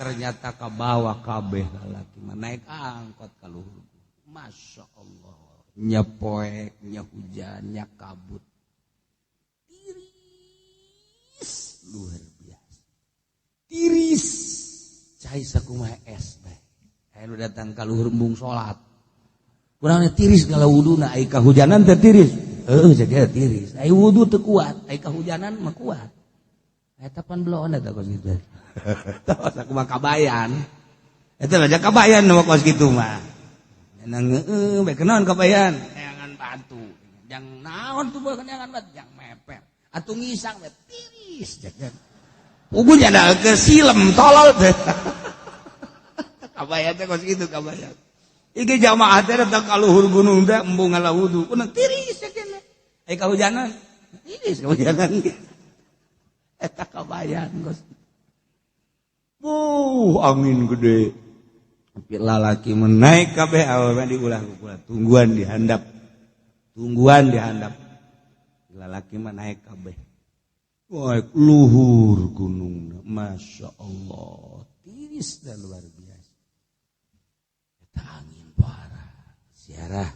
Ternyata kabawa kabeh lalaki mah naik angkot ka luhur. Masya Allah. Nya poek, nya hujan, nya kabut. Tiris luar biasa. Tiris. Cai sakumaha es bae. Aya nu datang ka luhur embung salat. Kurangnya tiris kalau wuduna ai kahujanan teh tiris. Heuh jadi tiris. Ai wudu teu kuat, ai kahujanan mah kuat. Eta pan bloon eta kos kitu. Tos sakumaha kabayan. Eta mah kabayan nu kos kitu mah. Nang heueuh bae kenaon kabayan? Neangan batu. Jang naon tuh bae neangan batu, jang meper. Atuh ngisang bae tiris jajan. Puguh nya ke silem tolol teh. Kabayan teh kos kitu kabayan. Iki jamaah teh datang ka luhur gunung teh embung ngala wudu. Kunaon tiris jajan. Ai kahujanan. Tiris kahujanan. Eta kabayan kos. Wuh, angin gede. Tapi lalaki menaik kabeh awewe diulah kula tungguan dihandap. Tungguan dihandap. Lalaki mah naik kabeh. Wah, luhur gunung. Masya Allah. Tiris dan luar biasa. Eta angin parah. Ziarah.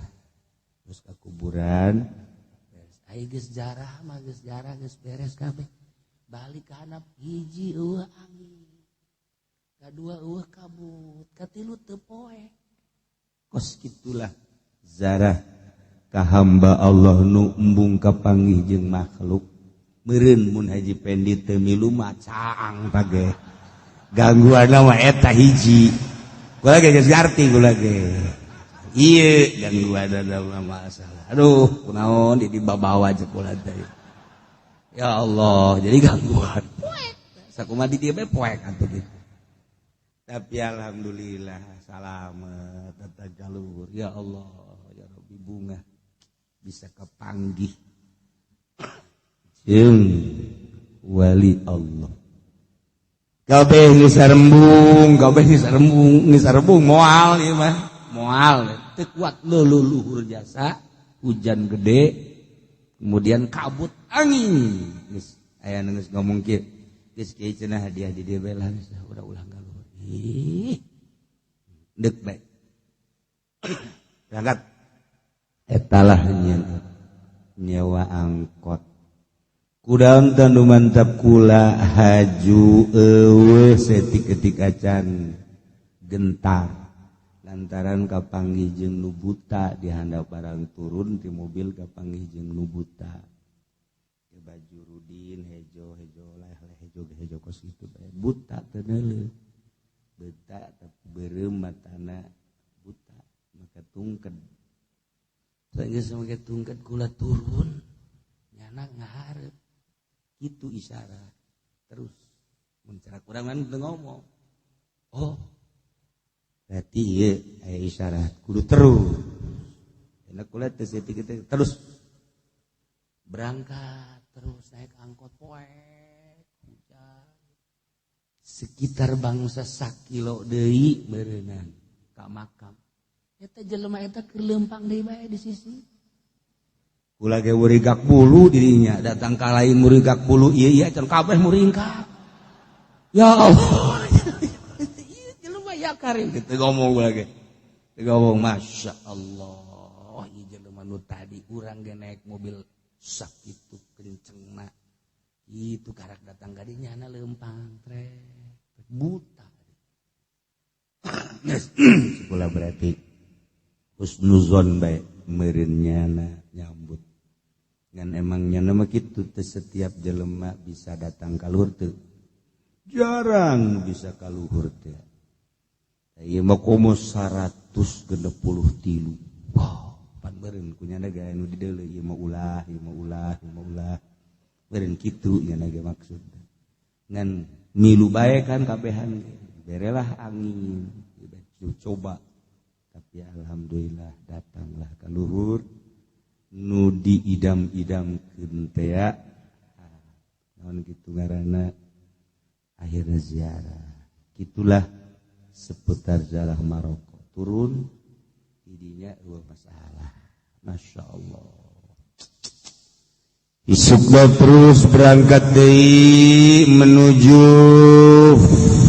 Terus ke kuburan. Ai geus jarah mah geus jarah geus beres kabeh. Balik ka handap hiji eueuh angin. Kadua eueuh kabut, katilu teu poek. Kos kitulah zarah ka hamba Allah nu embung kapanggih jeung makhluk. Meureun mun Haji Pendi teu milu mah caang tage. Gangguanna mah eta hiji. Kula ge geus ngarti kula ge. Ieu gangguanna mah masalah. Aduh, kunaon di dibabawa jeung kula teh. Ya Allah, jadi gangguan. Poek. Sakumaha di dieu bae poek atuh gitu. Tapi alhamdulillah salamet tetap jalur. Ya Allah, ya Rabbi bunga bisa kepanggih jeung wali Allah. Kabeh geus sarembung, kabeh geus sarembung, geus sarembung moal ieu mah. Moal teu kuat leluhur jasa, hujan gede, kemudian kabut angin. Geus aya nu geus ngomong kieu. Geus kieu cenah hadiah di dieu bae lah geus udah ulah galuh. Ih. Deuk bae. Berangkat. Etalah nyewa angkot. Kudaon teu mantap kula haju eueuh setik-etik acan gentar. Lantaran kapanggih jeung nu buta di handap barang turun ti mobil kapanggih jeung nu buta. Baju Rudin hejo hejo leh leh hejo hejo kos kitu bae buta teu neuleuh. Buta tapi beureum matana buta maka tungked. Saenggeus make tungked kula turun. Nyana ngaharep itu isyarat terus mun cara kurangan teu ngomong. Oh, berarti ieu aya isyarat kudu terus. Enak kula teh terus berangkat terus naik angkot poek hujan sekitar bangsa sakilo deui berenang ka makam. Eta jelema eta keur leumpang deui bae di sisi. Kula ge muringkak bulu dirinya datang ka lain muringkak bulu ieu ieu can kabeh muringkak. Ya Allah. Ieu jelema ya karim kitu ngomong kula ge. Ngomong Masya Allah, ieu jelema nu tadi urang ge naik mobil sakitu kencengna. Itu karak datang ka dinya na leumpang trek buta. Kula berarti husnuzon bae meureun nyana nyambut. Ngan emangnya nama kitu teu setiap jelema bisa datang ka luhur teu. Jarang bisa ka luhur teh. Ieu mah komo 163. Wah, pan meureun ku nyana ge anu dideuleu ieu mah ulah, ieu mah ulah, ieu mah ulah. Meureun kitu nyana ge maksudna. Ngan milu bae kan kabehan ge. Berelah angin, coba. Tapi alhamdulillah datanglah ka luhur. Nu diidam-idamkeun teh naon kitu ngaranna akhirna ziarah. Kitulah seputar ziarah Maroko. Turun idinya eueuh masalah. Masya Allah. Isukna terus berangkat deui menuju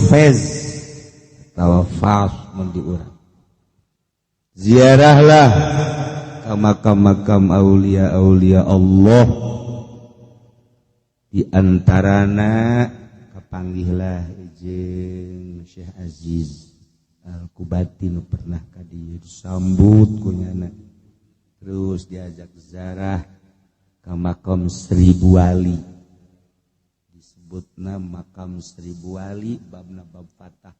Fez atawa Fas mun di urang. Ziarahlah ke makam-makam aulia-aulia Allah. Di antarana kapanggihlah jeung Syekh Aziz Al-Kubati nu pernah ka dieu disambut ku nyana. Terus diajak ziarah ke makam 1000 wali. Disebutna makam 1000 wali babna bab fatah.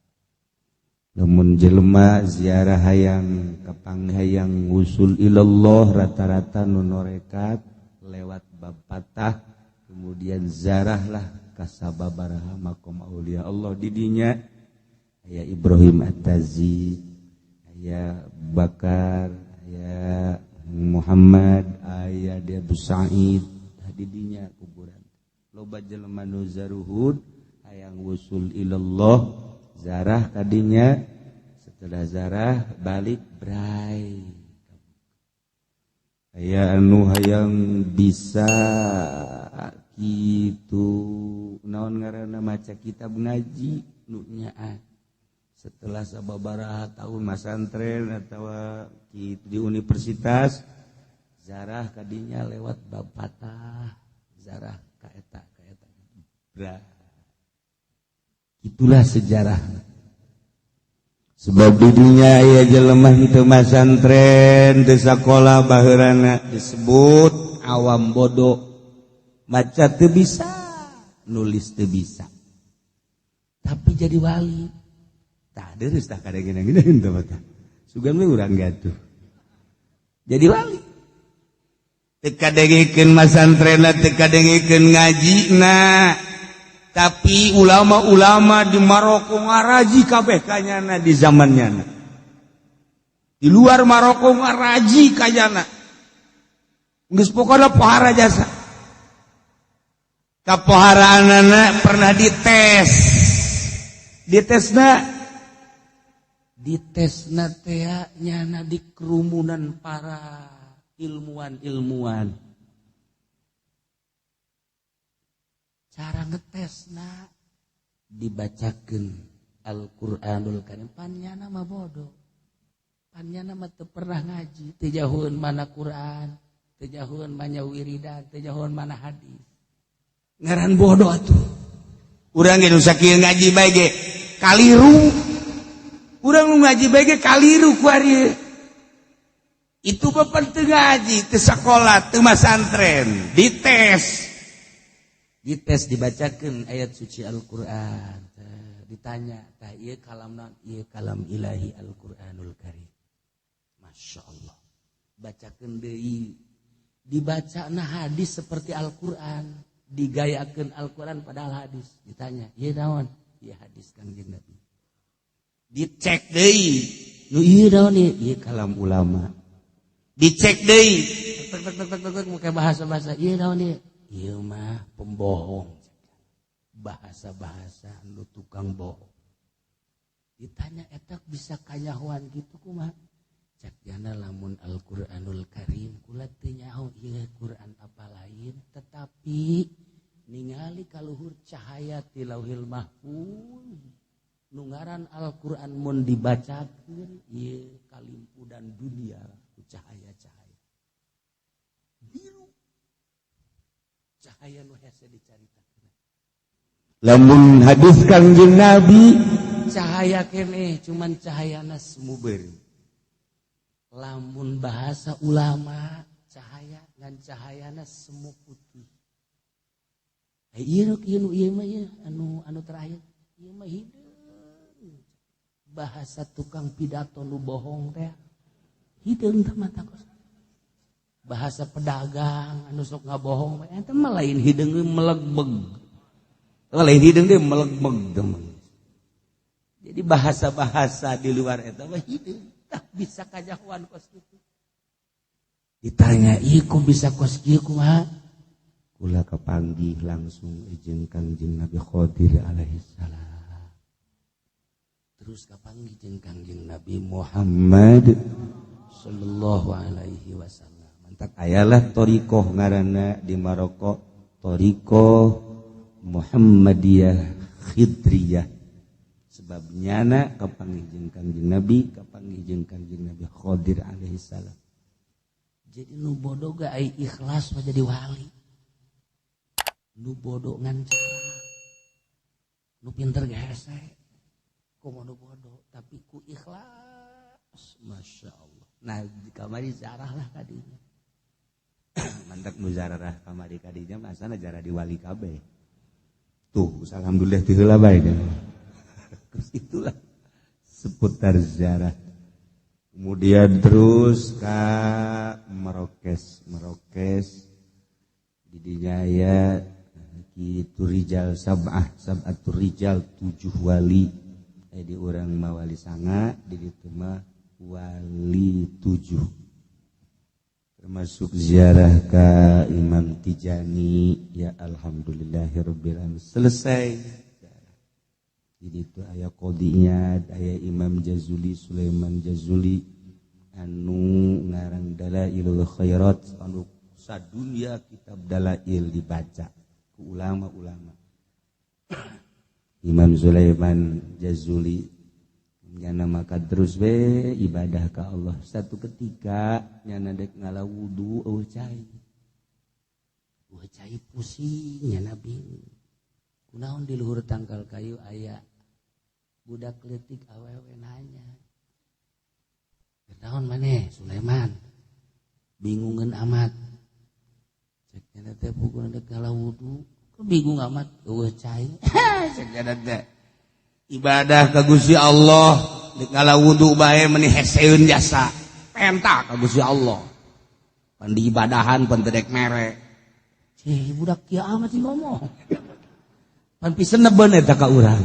Lamun jelema ziarah hayang kapanggih hayang wusul ilallah rata-rata nu norekat lewat bab fatah kemudian ziarahlah ka sababaraha makom aulia Allah di dinya aya Ibrahim At-Tazi, aya Bakar, aya Muhammad, aya Abu Sa'id di dinya kuburan. Loba jelema nu zaruhud hayang wusul ilallah zarah kadinya, setelah zarah balik brai. Aya anu hayang bisa kitu naon ngaranna maca kitab ngaji nu nyaah. Setelah sababaraha tahun masantren atawa kitu di universitas zarah kadinya lewat bab patah zarah ka eta ka eta. Brai. Itulah sejarah. Sebab di dunia aya jelema teu masantren, teu sakola baheurana disebut awam bodoh. Maca teu bisa, nulis teu bisa. Tapi jadi wali. Tah deurus tah kadang-kadang teh mah tah. Sugan we urang gatuh. Jadi wali. Teu kadengikeun masantrenna, teu kadengikeun ngajina. Tapi ulama-ulama di Maroko ngaraji kabeh kanyana di zamannya. Di luar Maroko ngaraji kanyana. Geus pokona pohara jasa. Kapoharaanana pernah dites. Ditesna ditesna teh nyana di kerumunan para ilmuwan-ilmuwan. Cara ngetesna dibacakeun Al-Qur'anul Karim panyana mah bodoh. Panyana mah teu pernah ngaji, teu jahueun mana Quran, teu jahueun mana wiridan, teu jahueun mana hadis. Ngaran bodoh atuh. Urang ge nu sakieu ngaji bae ge kaliru. Urang nu ngaji bae ge kaliru ku ari. Itu bapak teu ngaji, teu sakola, teu masantren, dites. Dites dibacakan ayat suci Al-Qur'an. Ditanya, tah ieu kalam naon? Ieu kalam ilahi Al-Qur'anul Karim. Masya Allah. Bacakeun deui. Dibaca nah hadis seperti Al-Quran, digayakeun Al-Quran padahal hadis. Ditanya, "Ieu naon?" "Ieu hadis Kangjeng Nabi." Dicek deui, "Nu ieu naon ieu?" "Ieu kalam ulama." Dicek deui, tek tek tek tek tek, make bahasa-bahasa, "Ieu naon ieu?" "Ieu mah pembohong." Bahasa-bahasa nu tukang bohong. Ditanya, "Eta bisa kanyahoan gitu kumaha?" Cek jana, "Lamun Al-Qur'anul Karim kula teu nyaho ieu Quran apa lain, tetapi ningali kaluhur cahaya ti Lauhil Mahfuz nu ngaran Al-Qur'an, mun dibacakeun ieu kalimpudan dunia ku cahaya-cahaya biru, cahaya nu hese dicaritakeun." Lamun hadis Kangjeng Nabi cahaya keneh, cuman cahayana sumuber. Lamun bahasa ulama cahaya, ngan cahayana semu putih. Eh, ieu ieu ieu mah ieu anu anu terakhir ieu mah hideung, bahasa tukang pidato nu bohong teh hideung teh mata kos. Bahasa pedagang anu sok ngabohong eta mah lain hideung, melegbeg, lain hideung deui, melegbeg teman. Jadi bahasa-bahasa di luar eta mah hideung. Tak bisa kanyahoan kos kitu. Ditanya, "Ieu kok bisa kos kieu, kumaha?" "Kula kapanggih langsung jeung Kangjeng Nabi Khadir alaihi salam." Terus kapanggih jeung Kangjeng Nabi Muhammad sallallahu alaihi wasallam. Mantak ayalah thoriqoh ngaranna di Maroko, thoriqoh Muhammadiyah Khidriyah, sebab nyana kapanggih jeung Kangjeng Nabi, kapanggih jeung Kangjeng Nabi Khadir alaihi salam. Jadi nu bodoh ga ai ikhlas mah jadi wali. Nu bodoh ngan cara, nu pinter ge hese. Komo nu bodoh tapi ku ikhlas, masya Allah. Nah, di kamari zarah lah kadinya. Mantak nu zarah kamari kadinya masana jarah di wali kabeh tuh. Alhamdulillah ti heula bae. Terus itulah seputar ziarah. Kemudian terus ke Merokes. Merokes di dinya aya kitu rijal sab'ah, sab'atur rijal, tujuh wali. Eh, di urang mah wali sanga, di ditu mah wali tujuh. Termasuk ziarah ke Imam Tijani, ya alhamdulillahirabbil alamin. Selesai. Jadi itu aya qodinya, aya Imam Jazuli, Sulaiman Jazuli anu ngarang Dalailul Khairat, anu sadunia kitab Dalail dibaca ku ulama-ulama. Imam Sulaiman Jazuli nyana maka terus we ibadah ka Allah. Satu ketika nyana dek ngala wudu, eueuh cai. Eueuh cai, pusing nyana, bingung. Kunaon di luhur tangkal kayu aya budak leutik awewe nanya, "Naon maneh, Sulaiman, bingungeun amat?" Cek nyana teh, "Pukul dek ngala wudu kok bingung amat, eueuh cai." Cek nyana teh, ibadah ka Gusti Allah dek ngala wudu bae meni heseun jasa penta ka Gusti Allah, pan diibadahan pan teu dek mere. Cih, budak kieu amat sih ngomong. Pan pisenebeun eta ka urang,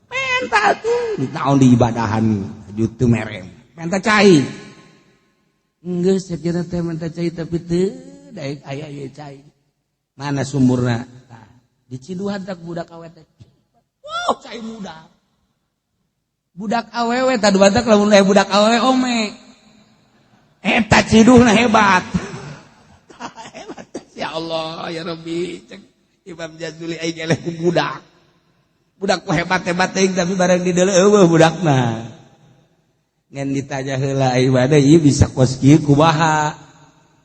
penta tuh naon diibadahan aju teu mere, penta cai. Geus sakira teh minta cai, tapi teu daek aya ieu cai. Mana sumurna? Tah, diciduhan tak budak awewe teh. Wow, cai budak. Budak awewe tah batak, lamun aya budak awewe ome. Eta ciduhna hebat. Hebat. Ya Allah, ya Rabbi, cek Imam Jazuli, aing eleh ku budak. Budak ku hebat-hebat teuing, tapi barang di deuleu eueuh budakna. Ngan ditanya heula ibadah ieu bisa kos kieu kumaha?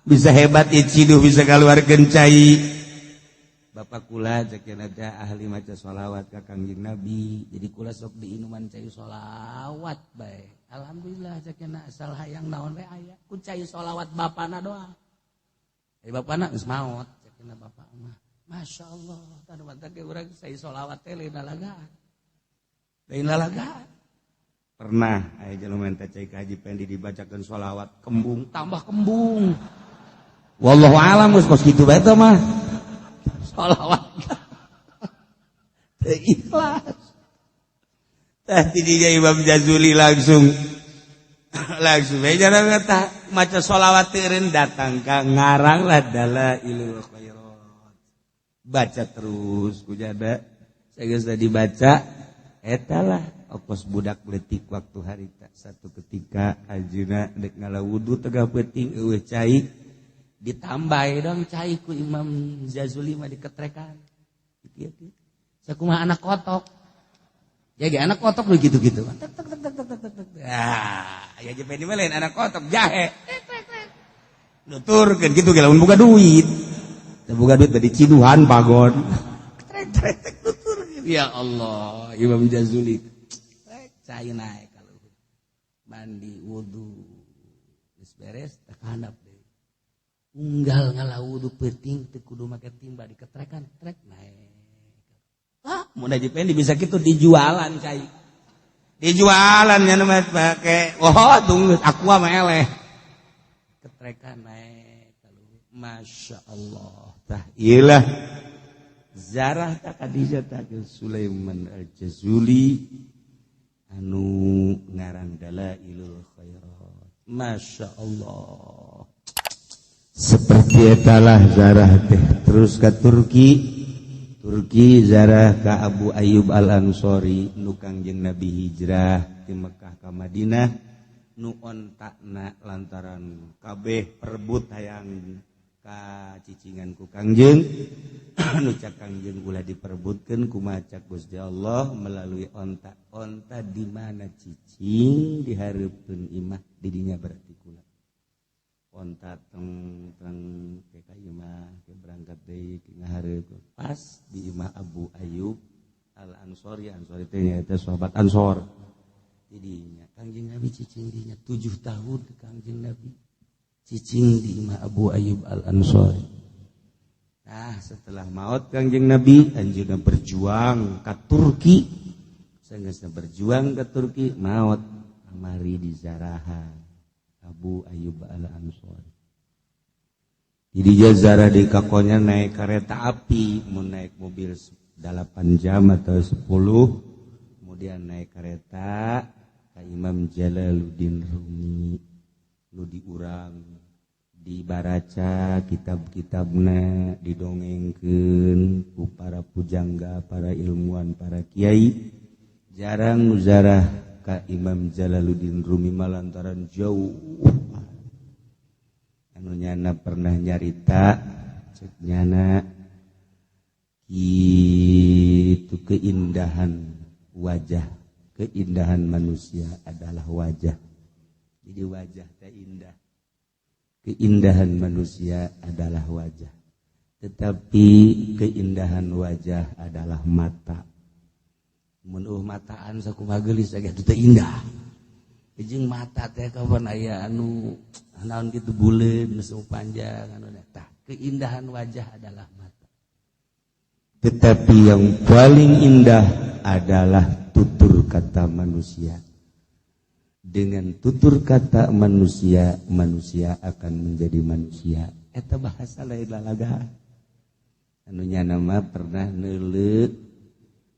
Bisa hebat ieu ciduh, bisa kaluarkeun cai. Bapak kula cek ada ahli maca sholawat ka Kangjeng Nabi. Jadi kula sok diinuman cai sholawat bae. Alhamdulillah, cek asal hayang naon we aya. Ku cai sholawat bapana doang. Eh, bapana geus maot, cek bapak mah. Masya Allah, tadu mantak ge urang cai sholawat teh lain lalagaan. Lain lalagaan. Pernah aya jelema minta cai ka Haji Pendi, dibacakeun sholawat, kembung, tambah kembung. Wallahu alam, geus kos kitu bae teh mah. Sholawat teu ikhlas. Tah, tidinya Imam Jazuli langsung langsung bae jalan kata maca sholawat teureun, datang ka ngarang lah Dalailul Khairat. Baca terus ku jada. Saya geus dibaca eta lah okos budak leutik waktu harita. Satu ketika anjeunna dek ngala wudu tegah peuting, eueuh cai, ditambah dong cai ku Imam Jazuli mah, diketrekan kieu. Sakumaha anak kotok, jadi anak kotok lu gitu-gitu. Tek tek tek tek tek tek tek. Ah, ya jepe ini lain anak kotok, jahe. Nuturkeun kitu ge lamun boga duit. Teu boga duit bade ciduhan pagon. Trek trek trek nutur. Ya Allah, Imam Jazuli. Cai naik kalau mandi wudu. Geus beres tak handap deui. Unggal ngala wudu peuting teu kudu make timba, diketrekan trek naik. Ah, mun aja pengen bisa gitu dijualan cai. Dijualan nya nu make. Oh, tunggu aqua mah eleh. Ketrekan naik kalau Masya Allah. Tah iyalah zarah tak Khadijah tak Sulaiman Al-Jazuli anu ngarang Dalailul Khairat. Masya Allah. Seperti etalah zarah teh terus ke Turki. Turki zarah ka Abu Ayyub Al-Ansori nu Kangjeng Nabi hijrah di Mekah ka Madinah, nu ontakna lantaran kabeh perebut hayang ka cicingan ku Kangjeng, nu cak Kangjeng ulah diperebutkeun, kumaha cak Gusti Allah melalui onta. Onta di mana cicing dihareupeun imah didinya berarti kula. Onta teng teng ke ka imah ke, berangkat deui ke ngahareup, pas di imah Abu Ayyub Al Ansori. Ansori teh nyaeta sahabat Ansor. Didinya Kangjeng Nabi cicing dinya 7 tahun. Kangjeng Nabi cicing di imah Abu Ayyub Al Ansori. Nah, setelah maut Kangjeng Nabi, anjeunna berjuang ke Turki. Sanggeusna berjuang ke Turki, maut kamari di zarahan Abu Ayyub Al Ansori. Jadi jazara di kakonya naik kereta api, mau naik mobil 8 jam atau 10, kemudian naik kereta ke Imam Jalaluddin Rumi, lu diurang, dibaraca kitab-kitabna, didongengkeun ku para pujangga, para ilmuwan, para kiai. Jarang nu zarah ka Imam Jalaluddin Rumi malantaran jauh. Anu nyana pernah nyarita, cek nyana itu keindahan wajah, keindahan manusia adalah wajah. Jadi wajah teh indah. Keindahan manusia adalah wajah, tetapi keindahan wajah adalah mata. Mun eueuh mataan sakumaha geulis ge teu indah. Jeung mata teh kapan aya anu naon kitu, buleut, nu panjang, anu tah. Keindahan wajah adalah mata. Tetapi yang paling indah adalah tutur kata manusia. Dengan tutur kata manusia, manusia akan menjadi manusia. Eta bahasa lain lalaga. Anu nyana mah pernah neuleuh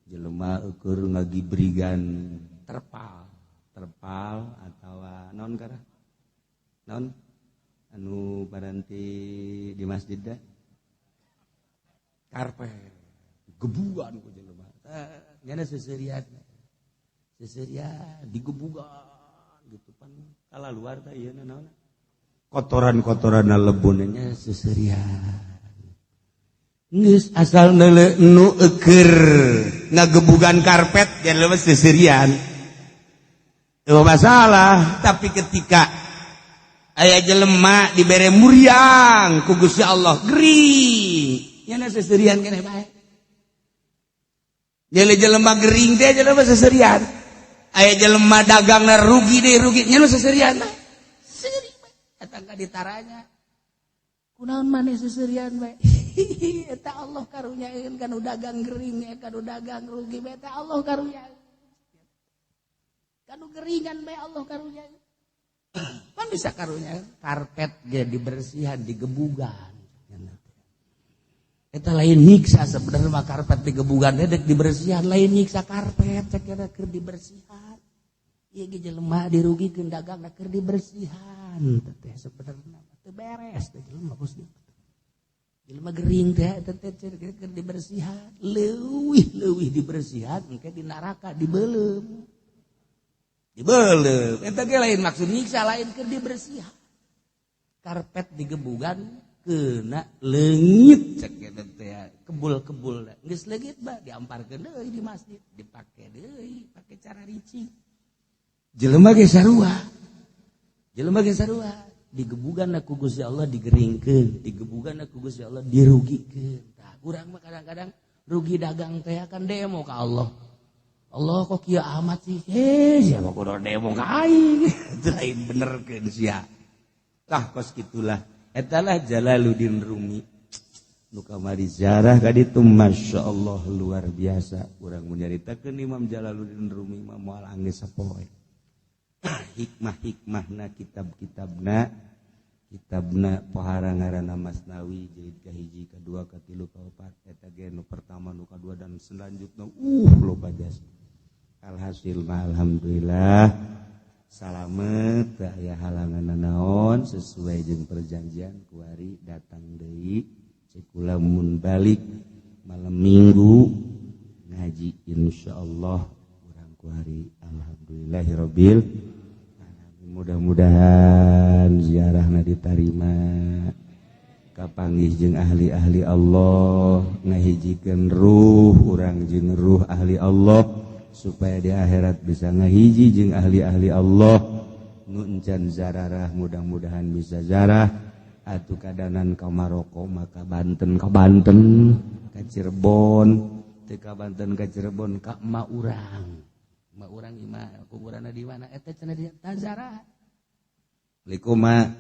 jelema ukur ngagibrigan terpal, terpal atau naon kara? Naon? Anu paranti di masjid dah. Karpet. Gebugan ku jelema. Nyana seserian. Seserian digebugan gitu pan kala luar teh ieu naon? Kotoran-kotoran lebonnya seserian. Geus asal neuleuh nu eueur ngagebugan karpet jangan lemes seserian. Itu masalah, tapi ketika aya jelema dibere muriang ku Gusti Allah gering, nyana seserian keneh bae. Nyele jelema gering teh jelema seserian. Aya jelema dagangna rugi deh rugi, nyana seserian bae. Seuri bae. Eta ka ditaranya. Kunaon maneh seserian bae? Eta Allah karunyaeun kanu dagang gering, kanu dagang rugi bae, eta Allah karunyaeun. Kanu geringan bae Allah karunyaeun. Pan Kan bisa karunya karpet ge dibersihan, digebugan. Eta lain nyiksa sebenarnya mah, karpet digebugan dek dibersihan, lain nyiksa karpet cek kira keur dibersihan. Ieu ge jelema dirugikeun dagangna keur dibersihan teh, sebenarnya teu beres teh jelema kos kitu. Jelema gering teh eta teh keur dibersihan, leuwih-leuwih dibersihan engke di neraka dibeuleum. Dibeuleum. Eta ge lain maksud nyiksa, lain keur dibersihan. Karpet digebugan kena leungit cek eta teh kebul-kebul. Geus leungit bah diamparkeun deui di masjid, dipake deui pake cara ricing. Jelema ge sarua. Jelema ge sarua, digebugan ku Gusti Allah digeringkeun, digebugan ku Gusti Allah dirugikeun. Tah urang mah kadang-kadang rugi dagang teh kan demo ka Allah. Allah kok kieu amat sih? Eh, siapa kudu demo ka aing? Itu lain benerkeun sia. Tah kos kitulah. Etalah Jalaluddin Rumi. Nu kamari ziarah ka ditu, masyaallah luar biasa. Urang mun nyaritakeun Imam Jalaluddin Rumi mah moal anggeus sapoe. Hikmah-hikmahna kitab-kitabna, kitabna pohara ngaranna Masnawi jilid kahiji, kadua, katilu, kaopat, eta ge nu pertama, nu kadua dan selanjutnya loba jasa. Alhasil mah alhamdulillah salamet, teu aya halangan naon, sesuai jeung perjanjian kuari datang deui. Cek kula mun balik malam Minggu ngaji insyaallah urang kuari. Alhamdulillahirabbil alamin, mudah-mudahan ziarahna ditarima, kapanggih jeung ahli-ahli Allah, ngahijikeun ruh urang jeung ruh ahli Allah supaya di akhirat bisa ngahiji jeung ahli-ahli Allah. Nu encan zararah mudah-mudahan bisa zarah atuh kadanan ka Maroko maka Banten, ka Banten ka Cirebon, teu ka Banten ka Cirebon ka emak urang, emak urang imah kuburanna di mana eta cenah di tazarah. Assalamualaikum ma,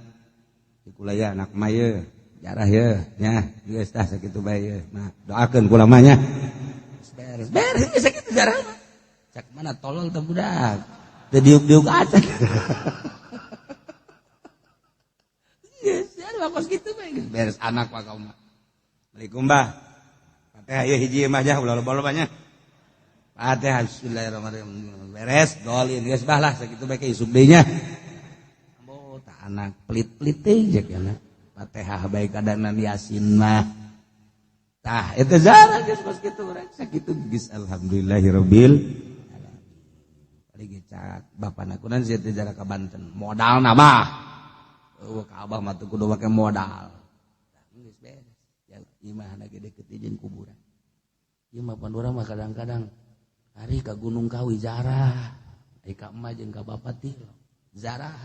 kula ya anak ma ye jarah ye nya geus tah sakitu bae ye ma, doakeun kula mah nya. Beres beres geus sakitu jarah mah. Cak mana tolol teh budak teu diuk-diuk acan. Geus ya kos kitu bae geus beres anak mah kaum. Assalamualaikum bah. Fatihah ieu hiji mah nya ulah loba-loba nya. Fatihah bismillahirrahmanirrahim beres dolin geus bah lah sakitu bae ke isuk deui nya. Ambo tah anak pelit-pelit teh jeung anak. Fatihah bae kadanan Yasin mah. Tah eta zarah geus kos kitu urang sakitu geus alhamdulillahirabbil alamin. Paling ge cak bapana kunan sia teh jarah ka Banten. Modalna mah. Eueuh ka abah mah teu kudu make modal. Tah geus beres. Ya imahna ge deukeut jeung kuburan. Ieu mah pan urang mah kadang-kadang ari ka Gunung Kawi zarah, ari ka emak jeung ka bapa teh zarah.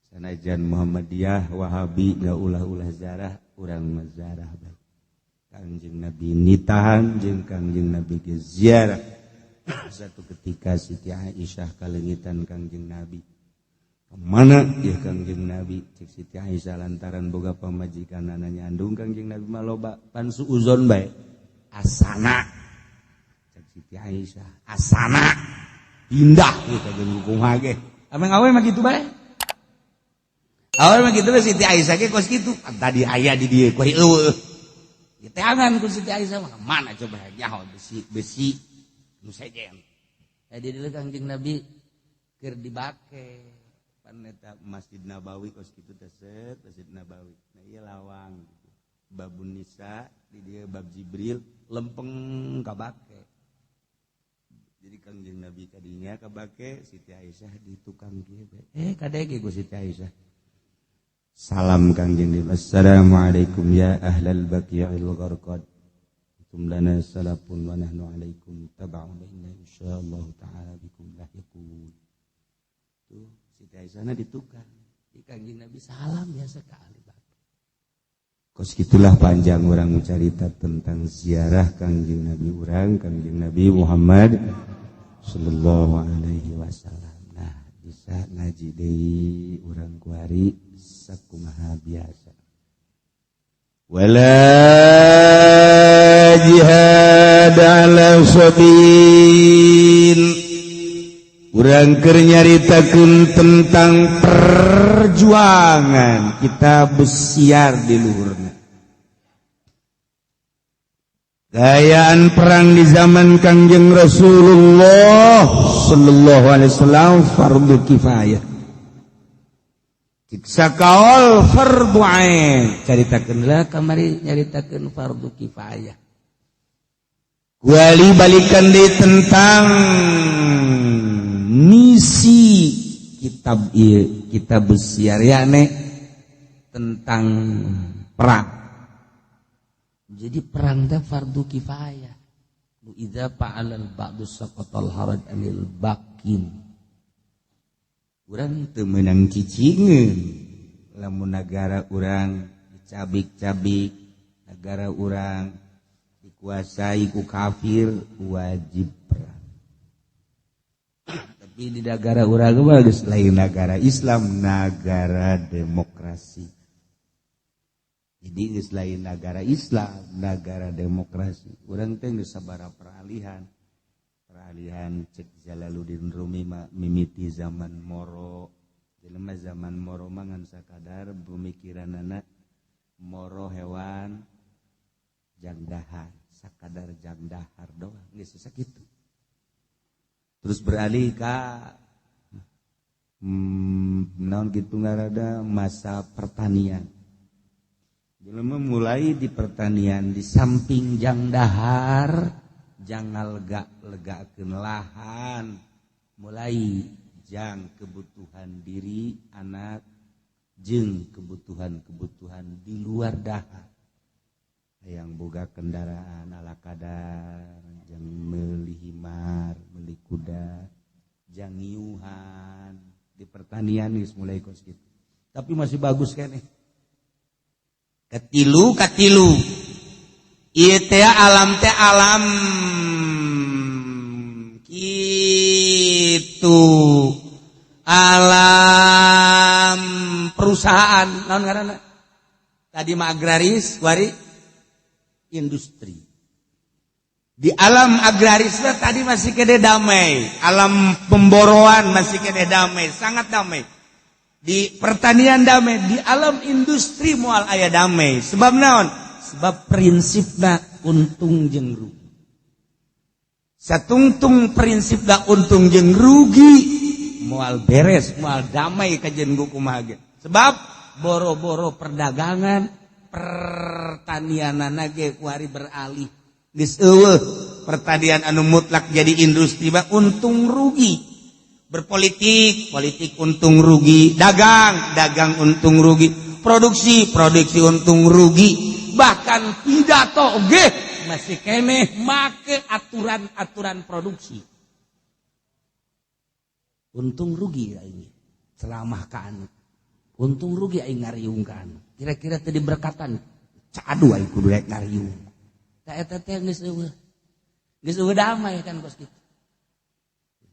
Sanajan Muhammadiyah Wahabi nggak ulah-ulah zarah, urang mah zarah bae. Kangjeng Nabi nitahan jeung Kangjeng Nabi ge ziarah. Satu ketika Siti Aisyah kalengitan Kangjeng Nabi. Kemana ya Kangjeng Nabi? Cek Siti Aisyah lantaran boga pamajikanana nyandung Kangjeng Nabi mah loba pan suuzon bae. Asana. Cek Siti Aisyah, asana. Indah kita jeung kumaha ge. Ameng awe mah kitu bae. Awe mah kitu bae Siti Aisyah ge kos kitu. Tadi aya di dieu kuari eueuh. Diteangan ku Siti Aisyah mah mana coba nyaho besi besi nu sejen. Jadi dulu Kangjeng Nabi keur dibake pan eta Masjid Nabawi kos kitu teh set Masjid Nabawi. Nah ieu lawang Babun Nisa di dieu bab Jibril lempeng kabake. Jadi Kangjeng Nabi kadinya kabake Siti Aisyah di tukang kieu bae. Kadege ku Siti Aisyah. Salam Kangjeng Nabi. Assalamualaikum ya ahlal baqi'il gharqad. Antum lana salafun wa nahnu alaikum taba'un inna insyaallah ta'ala bikum lahiqun. Tuh Siti Aisyah di tukang. Di Kangjeng Nabi salam biasa ka ahli baqi. Kos gitulah panjang orang cerita tentang ziarah Kangjeng Nabi urang, Kangjeng Nabi Muhammad sallallahu alaihi wasallam. Nah, bisa ngaji deui urang kuari sakumaha biasa. Wala jihad ala sabil. Urang keur nyaritakeun tentang perjuangan kitab Syiar di luhurna. Gayaan perang di zaman Kangjeng Rasulullah sallallahu alaihi wasallam fardu kifayah. Siksa kaol fardu ain. Caritakeun lah kamari, nyaritakeun fardu kifayah. Kuali balikan di tentang misi kitab ieu, kitab Syiar, yakni tentang perang. Jadi perang teh fardu kifayah. Nu idza fa'alal ba'du saqatal haraj anil baqin. Urang teu meunang cicingeun lamun nagara urang dicabik-cabik, negara urang dikuasai ku kafir, wajib perang. Tapi di negara urang mah geus lain negara Islam, negara demokrasi. Jadi geus lain negara Islam, negara demokrasi. Urang teh geus sabaraha peralihan. Peralihan cek Jalaluddin Rumi mah mimiti zaman Moro. Jelema zaman Moro mah ngan sakadar pemikiranana moro hewan jang dahar, sakadar jang dahar doang, geus sakitu. Terus beralih ka naon gitu ngarada masa pertanian. Jelema mulai di pertanian, di samping jang dahar, jang ngalega-legakeun lahan, mulai jang kebutuhan diri, anak, jeung kebutuhan-kebutuhan di luar dahar. Yang boga kendaraan ala kadar, jang meuli himar, meuli kuda, jang ngiuhan di pertanian geus mulai kos kitu. Tapi masih bagus keneh. Katilu katilu. Ieu teh alam teh alam kitu. Alam perusahaan naon ngaranna? Tadi mah agraris, wari industri. Di alam agraris tadi masih keneh damai, alam pemboroan masih keneh damai, sangat damai. Di pertanian damai, di alam industri moal aya damai. Sebab naon? Sebab prinsipna untung jeung rugi. Satungtung prinsipna untung jeung rugi, moal beres, moal damai kajen kumaha ge. Sebab boro-boro perdagangan, pertanian ge kuari beralih. Geus eueuh pertanian anu mutlak jadi industri mah untung rugi. Berpolitik, politik untung rugi, dagang, dagang untung rugi, produksi, produksi untung rugi, bahkan pidato ge masih keneh make aturan-aturan produksi. Untung rugi aing ceramah ka anu. Untung rugi aing ngariung ka anu. Kira-kira teu diberkatan, cadu aing kudu rek ngariung. Tah eta teh geus eueuh. Geus eueuh damai kan kos kitu.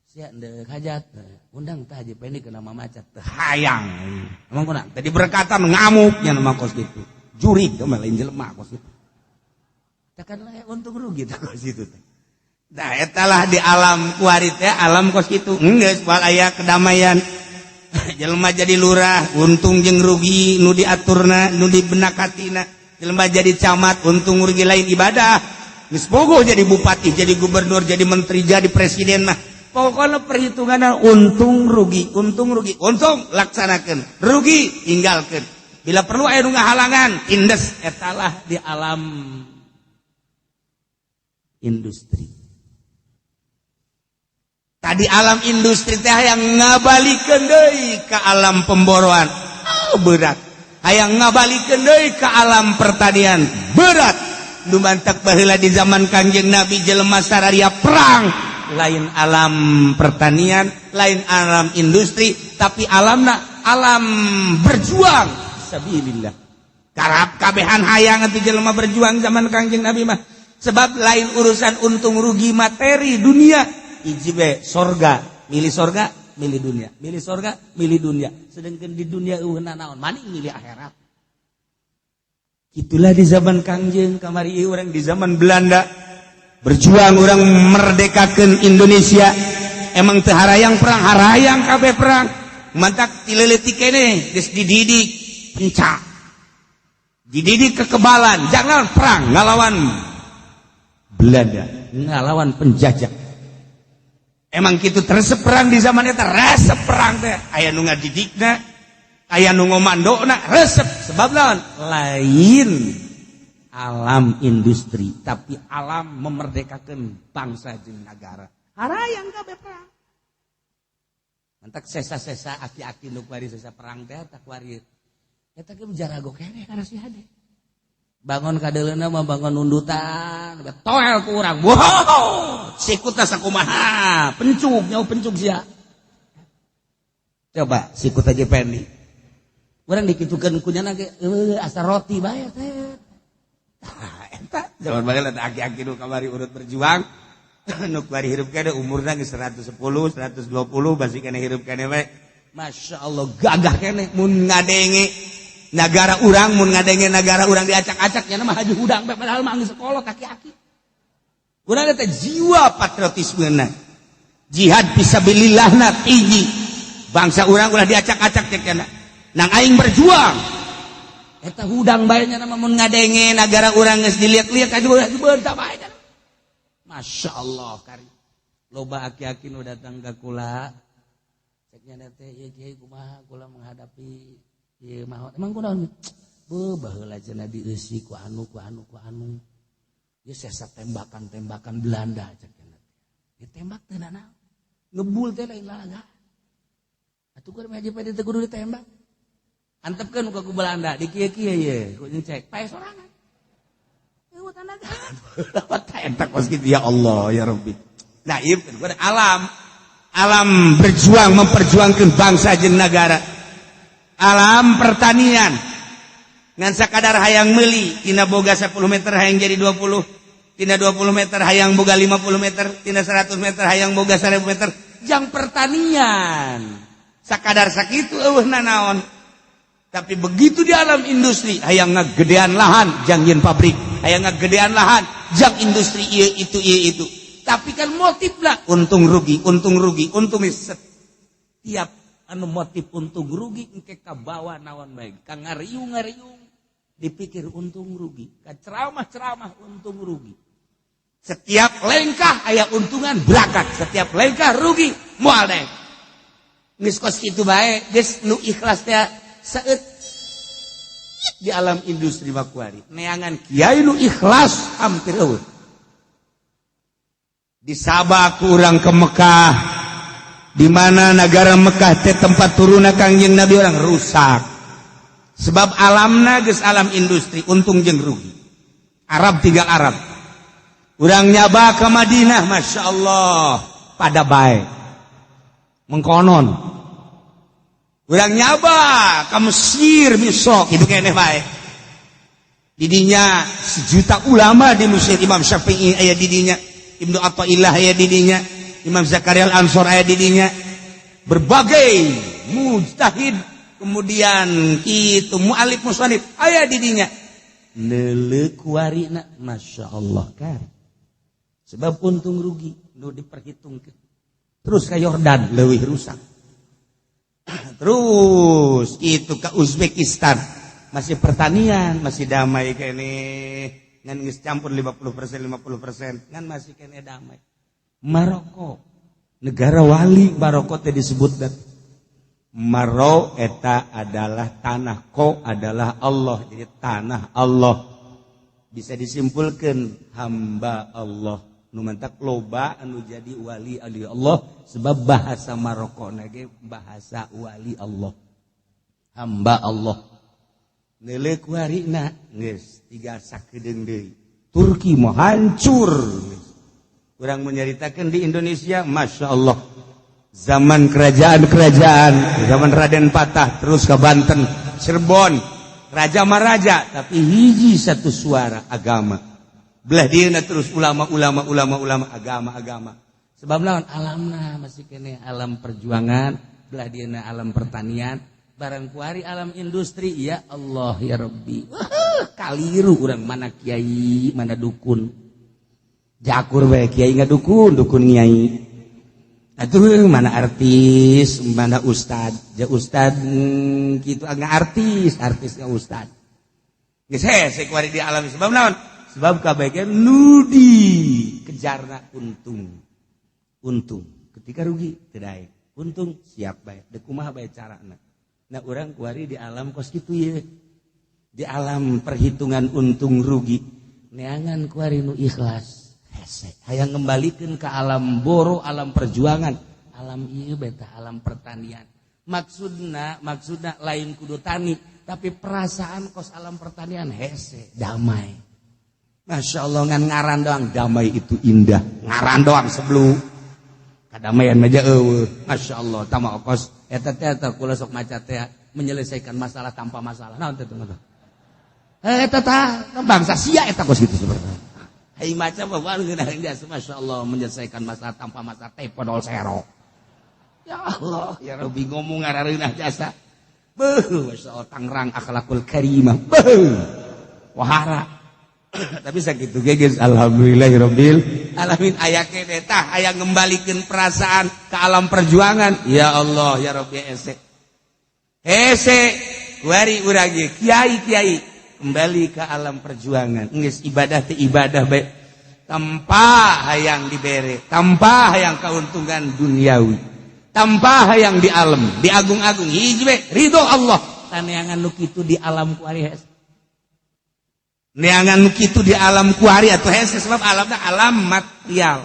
Sia ndek hajat, undang tah Haji Pendi kena mamacat teu hayang. Emang kuna tadi berkatan ngamuk nya nama kos kitu. Jurig mah lain jelema kos kitu. Takkan lah untung rugi tah kos kitu teh. Nah eta lah di alam kuari teh alam kos kitu. Geus moal aya kedamaian. Jelema jadi lurah untung jeung rugi nu diaturna, nu dibenak hatina. Jelema jadi camat untung rugi lain ibadah. Geus bogoh jadi bupati, jadi gubernur, jadi menteri, jadi presiden mah. Pokoknya perhitungan untung rugi, untung rugi, untung laksanakan, rugi tinggalkan. Bila perlu aya nu ngahalangan, indes. Etalah di alam industri. Tadi alam industri teh hayang ngabalikeun deui ke alam pemboroan. Oh, berat. Hayang ngabalikeun deui ke alam pertanian, berat. Nu mantak baheula di zaman Kangjeng Nabi jelema sararia perang, lain alam pertanian, lain alam industri, tapi alamna alam berjuang sabilillah. Karap kabehan hayang atuh jelema berjuang zaman Kangjeng Nabi mah. Sebab lain urusan untung rugi materi dunia, hiji be sorga, milih sorga, milih dunia, milih sorga, milih dunia. Sedangkan di dunia eueuh naon, maning milih akhirat. Itulah di zaman Kangjeng kamari. Orang di zaman Belanda berjuang, orang merdekakan Indonesia. Emang teu harayang perang? Harayang kabeh perang. Mantak ti leutik keneh geus dididik pencak, dididik kekebalan, jangan perang ngalawan Belanda, ngalawan penjajah. Emang gitu resep perang di zaman eta? Resep perang teh aya nu ngadidikna, aya nu ngomandona, resep. Sebab lawan lain alam industri, tapi alam memerdekakan bangsa jeung negara. Harayang kabeh perang. Mantak sesa-sesa aki-aki nu kuari sesa perang teh tak kuari eta ge jarago keneh kana si hade. Bangun kadeuleuna mah bangun nundutan, toel ku urang. Wow, sikutna sakumaha? Pencuk, nyawa pencuk sia. Coba sikut aja pendi. Urang dikitukeun kunyana ge asa roti bae teh. Tah eta zaman baheula aki-aki nu kamari urut berjuang, nu kuari hirup keneh, umurna geus 110, 120, masih keneh hirup keneh we. Masya Allah, gagah keneh mun ngadenge negara urang, mun ngadenge negara urang diacak-acak nya mah haji hudang bae, padahal mah geus sekolah kaki-aki. Urang teh jiwa patriotismena, jihad fisabilillahna tinggi. Bangsa urang ulah diacak-acak cek nang aing berjuang. Eta hudang bae nya mun ngadenge negara urang geus diliak-liak, aduh, beunta bae. Masya Allah, kari loba aki-aki nu datang ka kula, ceknya teh, "Ieu kiai, kumaha kula menghadapi ieu maot?" "Emang kunaon?" "Beuh, baheula cenah dieusi ku anu, ku anu, ku anu. Ieu sesa tembakan-tembakan Belanda," cek teh. "Ditembak teh nanaon? Ngebul teh lain laga. Atuh kudu haji teh kudu ditembak. Antepkeun ku Belanda di kieu-kieu ye, ku cek pae sorangan." Ya Allah ya Rabbi. Nah, ieu alam alam berjuang memperjuangkan bangsa jeung negara. Alam pertanian ngan sakadar hayang meuli, tina boga 10 meter hayang jadi 20, tina 20 meter hayang boga 50 meter, tina 100 meter hayang boga 1000 meter. Jang pertanian sakadar sakitu, eueuh nanaon. Tapi begitu di alam industri, hayang ngagedean lahan jang nyieun pabrik, hayang ngagedean lahan jang industri ieu itu, ieu itu. Tapi kan motif lah untung rugi, untung rugi, untung. Setiap anu motif untung rugi engke kabawa naon bae, ka ngariung ngariung dipikir untung rugi, ka ceramah ceramah untung rugi. Setiap lengkah aya untungan, berangkat. Setiap lengkah rugi, moal deh. Geus kos kitu bae geus nu ikhlas teh saeutik di alam industri. Makuari neangan kiai nu ikhlas hampir eueuh. Di Sabah kurang ke Mekah, di mana negara Mekah teh tempat turunna Kangjeng Nabi, orang rusak sebab alamna geus alam industri, untung jeung rugi. Arab tinggal Arab. Urang nyaba ke Madinah, Masya Allah, pada baik mengkonon. Urang nyaba ke Mesir besok itu keneh baik. Didinya sejuta ulama di Mesir. Imam Syafi'i aya didinya, Ibnu Athaillah aya didinya, Imam Zakaria Al-Ansor aya didinya, berbagai mujtahid, kemudian itu mualif musannif aya didinya. Neuleuh kuarina, Masya Allah kan, sebab untung rugi nu diperhitungkan. Terus ke Yordan leuwih rusak. Terus itu ke Uzbekistan, masih pertanian, masih damai keneh, ngan geus campur 50% 50%, ngan masih keneh damai. Maroko, negara wali. Maroko teh disebut dat Maro eta adalah tanah, ko adalah Allah, jadi tanah Allah. Bisa disimpulkan hamba Allah. Nu mantak loba anu jadi wali ali Allah, sebab bahasa Maroko nage bahasa wali Allah, hamba Allah. Neuleuh kuarina geus tiga sakedeung deui Turki mau hancur. Kurang menyeritakan di Indonesia, Masya Allah, zaman kerajaan-kerajaan, zaman Raden Patah, terus ke Banten, Cirebon, raja maraja, tapi hiji satu suara agama. Belah dieuna terus ulama, ulama, ulama, ulama, agama, agama. Sebab lawan alamna masih keneh alam perjuangan, belah dieuna alam pertanian, barang kuari alam industri, ya Allah ya Rabbi. Kaliru urang, mana kiai, mana dukun. Jakur bae kiai ngadukun, dukun kiai. Atuh mana artis, mana ustad, ja ustad kitu agak artis, artisnya ustad. Geus hese kuari di alam sebab naon? Sebab kabeh nu dikejarna untung. Untung. Ketika rugi teu daek. Untung siap bae. Deuk kumaha bae carana. Nah urang kuari di alam kos kitu ye. Di alam perhitungan untung rugi. Neangan kuari nu ikhlas. Hese. Hayang ngembalikan ke alam boro, alam perjuangan, alam ieu beta, alam pertanian. Maksudna, maksudna lain kudu tani, tapi perasaan kos alam pertanian hese, damai. Masya Allah ngan ngaran doang, damai itu indah. Ngaran doang sebelum kadamaian aja eueuh. Masya Allah, tama kos eta teh eta kula sok maca teh menyelesaikan masalah tanpa masalah. Naon teh teh? Eta tah bangsa sia eta kos gitu sebenarnya. Hai maca bapak ngeunaheun dia, Masya Allah menyelesaikan masalah tanpa masalah teh podol sero. Ya Allah, ya Rabbi ngomong ngarareunah jasa. Beuh, Masya Allah Tangerang akhlakul karimah. Beuh. Wahara. Tapi sakitu ge geus alhamdulillahirabbil alamin aya keneh tah aya ngembalikeun perasaan ke alam perjuangan. Ya Allah, ya Rabbi hese. Hese kuari urang ye kiai-kiai kembali ke alam perjuangan. Geus ibadah teh ibadah bae tanpa hayang dibere, tanpa hayang keuntungan duniawi, tanpa hayang di alam, diagung-agung hiji bae ridho Allah. Taneangan nu kitu di alam kuari hese. Neangan nu kitu di alam kuari atau hese sebab alamna alam material.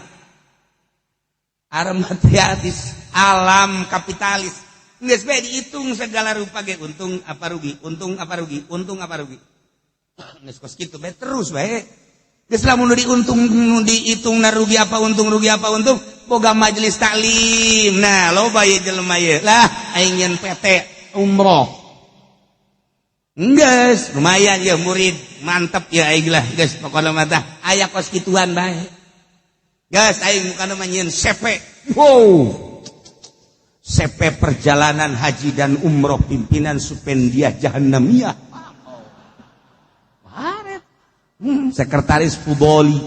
Alam materialis, alam kapitalis. Geus bae dihitung segala rupa ge untung apa rugi, untung apa rugi, untung apa rugi. Geus kos kitu bae terus bae. Geus lamun diuntung dihitung na rugi apa untung rugi apa untung, boga majelis taklim. Nah, loba ye jelema ye. Lah aing nyeun PT umroh. Geus, lumayan ya murid, mantep ya aing lah geus pokona mah tah aya kos kituan bae. Geus aing mukana mah nyieun CP. Wow. CP perjalanan haji dan umroh pimpinan Supendiah Jahannamiyah. Waret. Sekretaris Fudoli.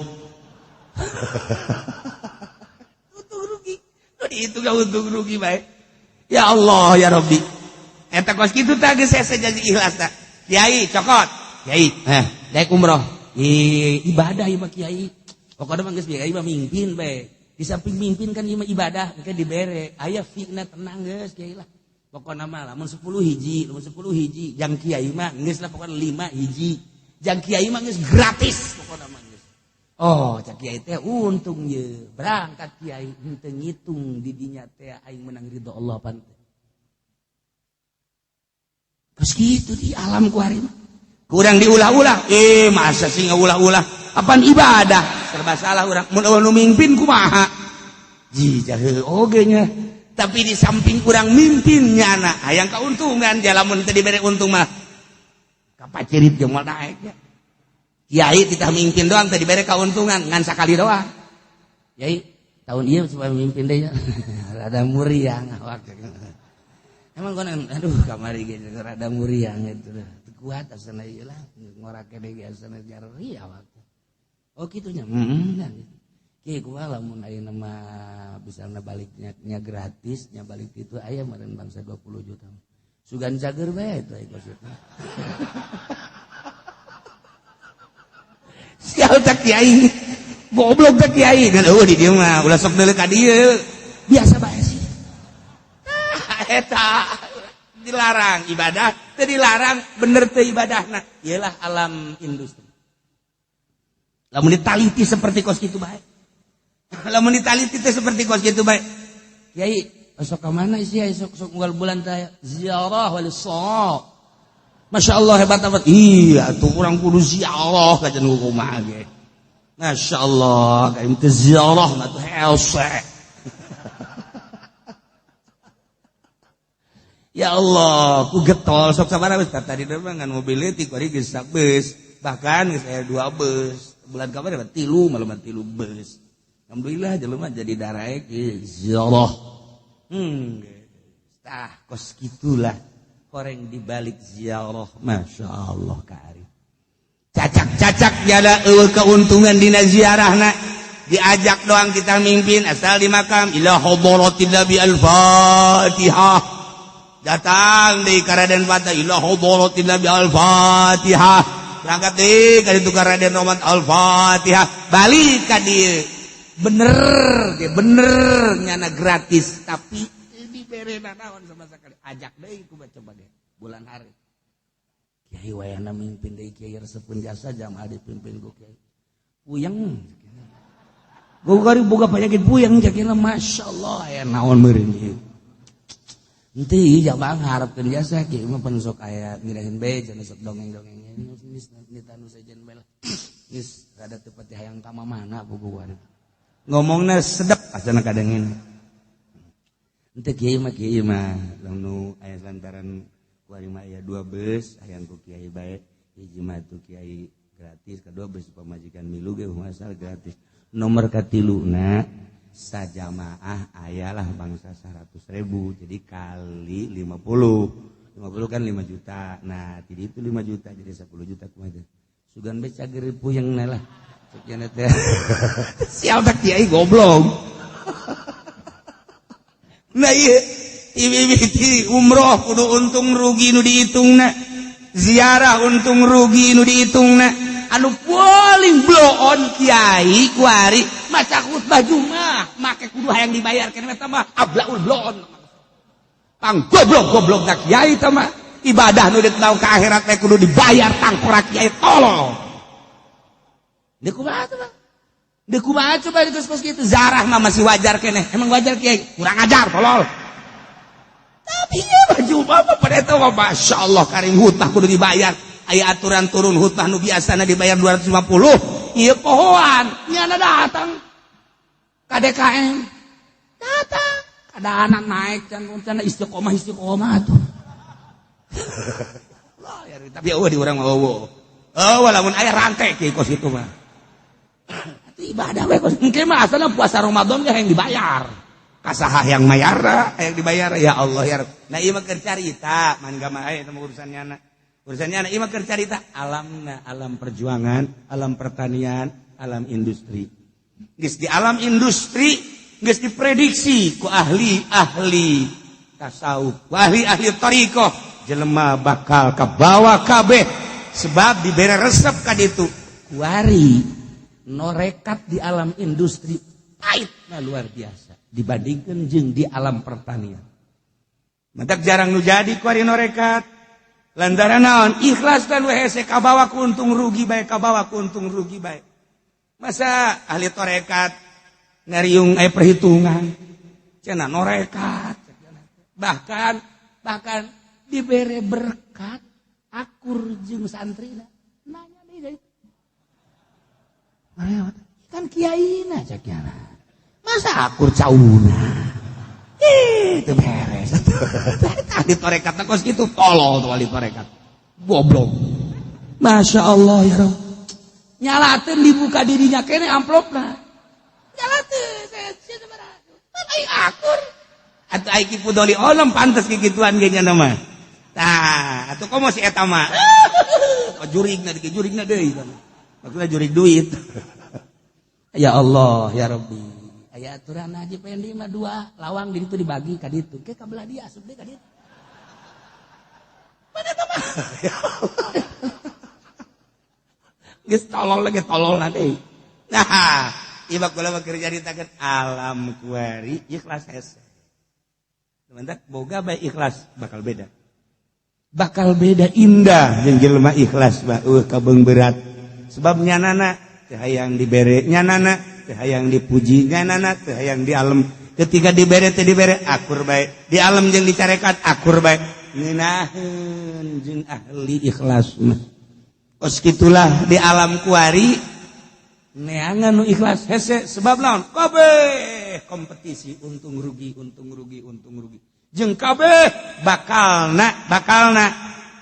Untung rugi. Itu gak untung rugi bae. Ya Allah ya Rabbi. Eta kos kitu tah geus hese jadi ikhlas tah. Kiai cokot. Kiai, daek umroh. Ibadah ieu mah kiai. Pokokna mah geus kiai mah mimpin bae. Di samping mimpin kan ieu mah ibadah, engke dibere. Aya fitnah tenang geus kiai lah. Pokokna mah lamun 10 hiji, lamun 10 hiji, jang kiai mah geus lah pokokna 5 hiji. Jang kiai mah geus gratis pokokna mah geus. Oh, cak kiai teh untung ye. Berangkat kiai henteu ngitung di dinya teh aing menang ridho Allah pan. Terus gitu di alam kuari mah. Kurang diulah-ulah. Masa sih ngaulah-ulah? Apaan ibadah? Serba salah urang. Mun eueuh nu mimpin kumaha? Ji jahe oge nya. Tapi di samping urang mimpin nyana, hayang kauntungan ja lamun teu dibere untung mah. Kapacerit jeung moal daek nya. Kiai titah mimpin doang teu dibere kauntungan ngan sakali doang. Kiai tahun ieu supaya mimpin deui nya. Rada muriang awak. Emang kono aduh kamari ge rada muriang itu. Kuat asana ieu lah ngorake deui asana nyeri awak. Oh kitu nya. Heeh. Kieu kumaha lamun ayeuna mah misalna baliknya nya gratis nya balik itu aya meureun bangsa 20 juta. Sugan cager bae eta maksudna. Sial tak kiai. Goblok tak kiai kan eueuh di dieu mah ulah sok deuleu ka dieu. Biasa bae sih. Eta dilarang ibadah, teu dilarang bener teu ibadahna. Iyalah alam industri. Lamun ditaliti seperti kos kitu bae. Lamun ditaliti teh seperti kos kitu bae. Kiai, esok ka mana sih esok sok unggal bulan teh ziarah wal sha. Masya Allah hebat amat. Iya tuh urang kudu ziarah kajian kumaha ge. Masya Allah, kayak teh ziarah mah tuh hese. Ya Allah, ku getol sok sabaraha geus tadi mah ngan mobil leutik bari geus bus. Bahkan geus aya 2 bus. Bulan kamari mah 3, malam 3 bus. Alhamdulillah jelema jadi daraek ziarah. Tah kos kitulah koreng dibalik ziarah. Masya Allah ka ari. Cacak-cacak jada eueuh keuntungan dina ziarahna. Diajak doang kita mimpin, asal di makam ila hadratin Nabi al-Fatihah. Datang di ka Raden Fatah, ila hadratin Nabi al-Fatihah. Berangkat deui ka ditu ka Raden Rohmat, al-Fatihah. Balik ka dieu. Bener ge, bener nyana gratis, tapi dibere naon sama sekali. Ajak deui ku coba ge bulan hari. Kiai wayahna mimpin deui, kiai resepun jasa, jamaah dipimpin ku kiai. Puyeng. Gue kari boga penyakit puyeng cakina, Masya Allah, aya naon meureun ieu. Henteu jamaah ngaharepkeun jasa, kiai mah pan sok aya ngirahin bae cenah, sok dongeng-dongeng geus nita nu sejen bae lah. Geus rada teu pati hayang ka mana puguan. Ngomongna sedep asana kadangin. Henteu, kiai mah lamun aya lantaran kuari mah aya dua bus hayang ku kiai bae. Hiji mah tu kiai gratis, kedua bus pamajikan milu ge asal gratis. Nomor katiluna sajamaah ayalah bangsa 100.000, jadi kali 50 50 kan 5 juta. Nah, jadi itu 5 juta jadi 10 juta, kumaha sugan bae cager puyeng lah. Sekian teh sial tak kiai goblok. Nah, iya, ibi umroh kudu untung rugi nu dihitungna, ziarah untung rugi nu dihitungna. Anu paling bloon kiai kuari maca khutbah Jumat make kudu hayang dibayar keneh, eta mah ablaul bloon, pang goblok goblok tak kiai teh mah. Ibadah nu tahu ke akhirat teh kudu dibayar, tangkorak kiai tolol. Deui kumaha coba? Deui kumaha coba geus kos kitu? Zarah mah masih wajar keneh. Emang wajar kiai kurang ajar tolol. Tapi ya baju mah pada eta mah Masya Allah, karing hutbah kudu dibayar. Aya aturan turun hutbah nu biasana dibayar 250, ieu pohoan nyana datang ka DKM, datang kada anak naik can can istiqomah istiqomah tuh. Tapi eueuh di urang mah eueuh. Oh, walaupun aya rantai kieu kos kitu mah. Itu ibadah we kos. Engke mah asalna puasa Ramadan ge yang dibayar. Kasaha yang mayar, yang dibayar, ya Allah ya Rabb. Nah, ieu mah keur carita, man gama aya eta mah urusannya anak. Urusannya anak ieu mah keur carita alamna, alam perjuangan, alam pertanian, alam industri. Geus di alam industri geus diprediksi ku ahli-ahli tasawuf, ku ahli-ahli thariqah, jelema bakal kabawa kabeh sebab dibere resep ka ditu. Kuari norekat di alam industri pahitna luar biasa dibandingkan jeung di alam pertanian. Matak jarang nu jadi kuari norekat. Lantaran naon? Ikhlas dan hese kabawa ku untung rugi bae, kabawa ku untung rugi bae. Masa ahli torekat ngariung aya perhitungan cenah norekat. Bahkan bahkan dibere berkat akur jeung santrina, nanya deui kan kiaina, cek masa akur cauna. Ih, itu beres. Ahli torekat kos gitu tolol tuh, ahli torekat goblok. Masya Allah ya Rob. Nyalaten dibuka dirinya kene amplopna. Nyalaten saya akur. Atau ai Ki Pudoli onom pantes kikituan ge nya mah. Tah, atuh komo si eta mah. Oh, jurigna di jurigna deui. Maksudnya jurig duit. Ya Allah, ya Rabbi. Aya aturan Haji Pendi mah dua lawang di itu dibagi ka ditu. Ke kabelah dia asup deui ka ditu. Mana eta mah? Ya Allah. Geus tolol lagi tolol deui. Nah, ieu kula mah keur caritakeun alam kuari ikhlas hese. Sementara boga bae ikhlas bakal beda. Bakal beda indah jeung jelema ikhlas mah eueuh kabeung berat. Sebab nyanana teu hayang dibere, nyanana teu hayang dipuji, nyanana teu hayang dialem. Ketika dibere teu dibere akur bae. Dialem jeung dicarekat akur bae. Ngeunaheun jeung ahli ikhlas mah. Kos kitulah di alam kuari neangan nu ikhlas hese, sebab naon? Kabeh kompetisi untung rugi, untung rugi, untung rugi. Jeung kabeh bakalna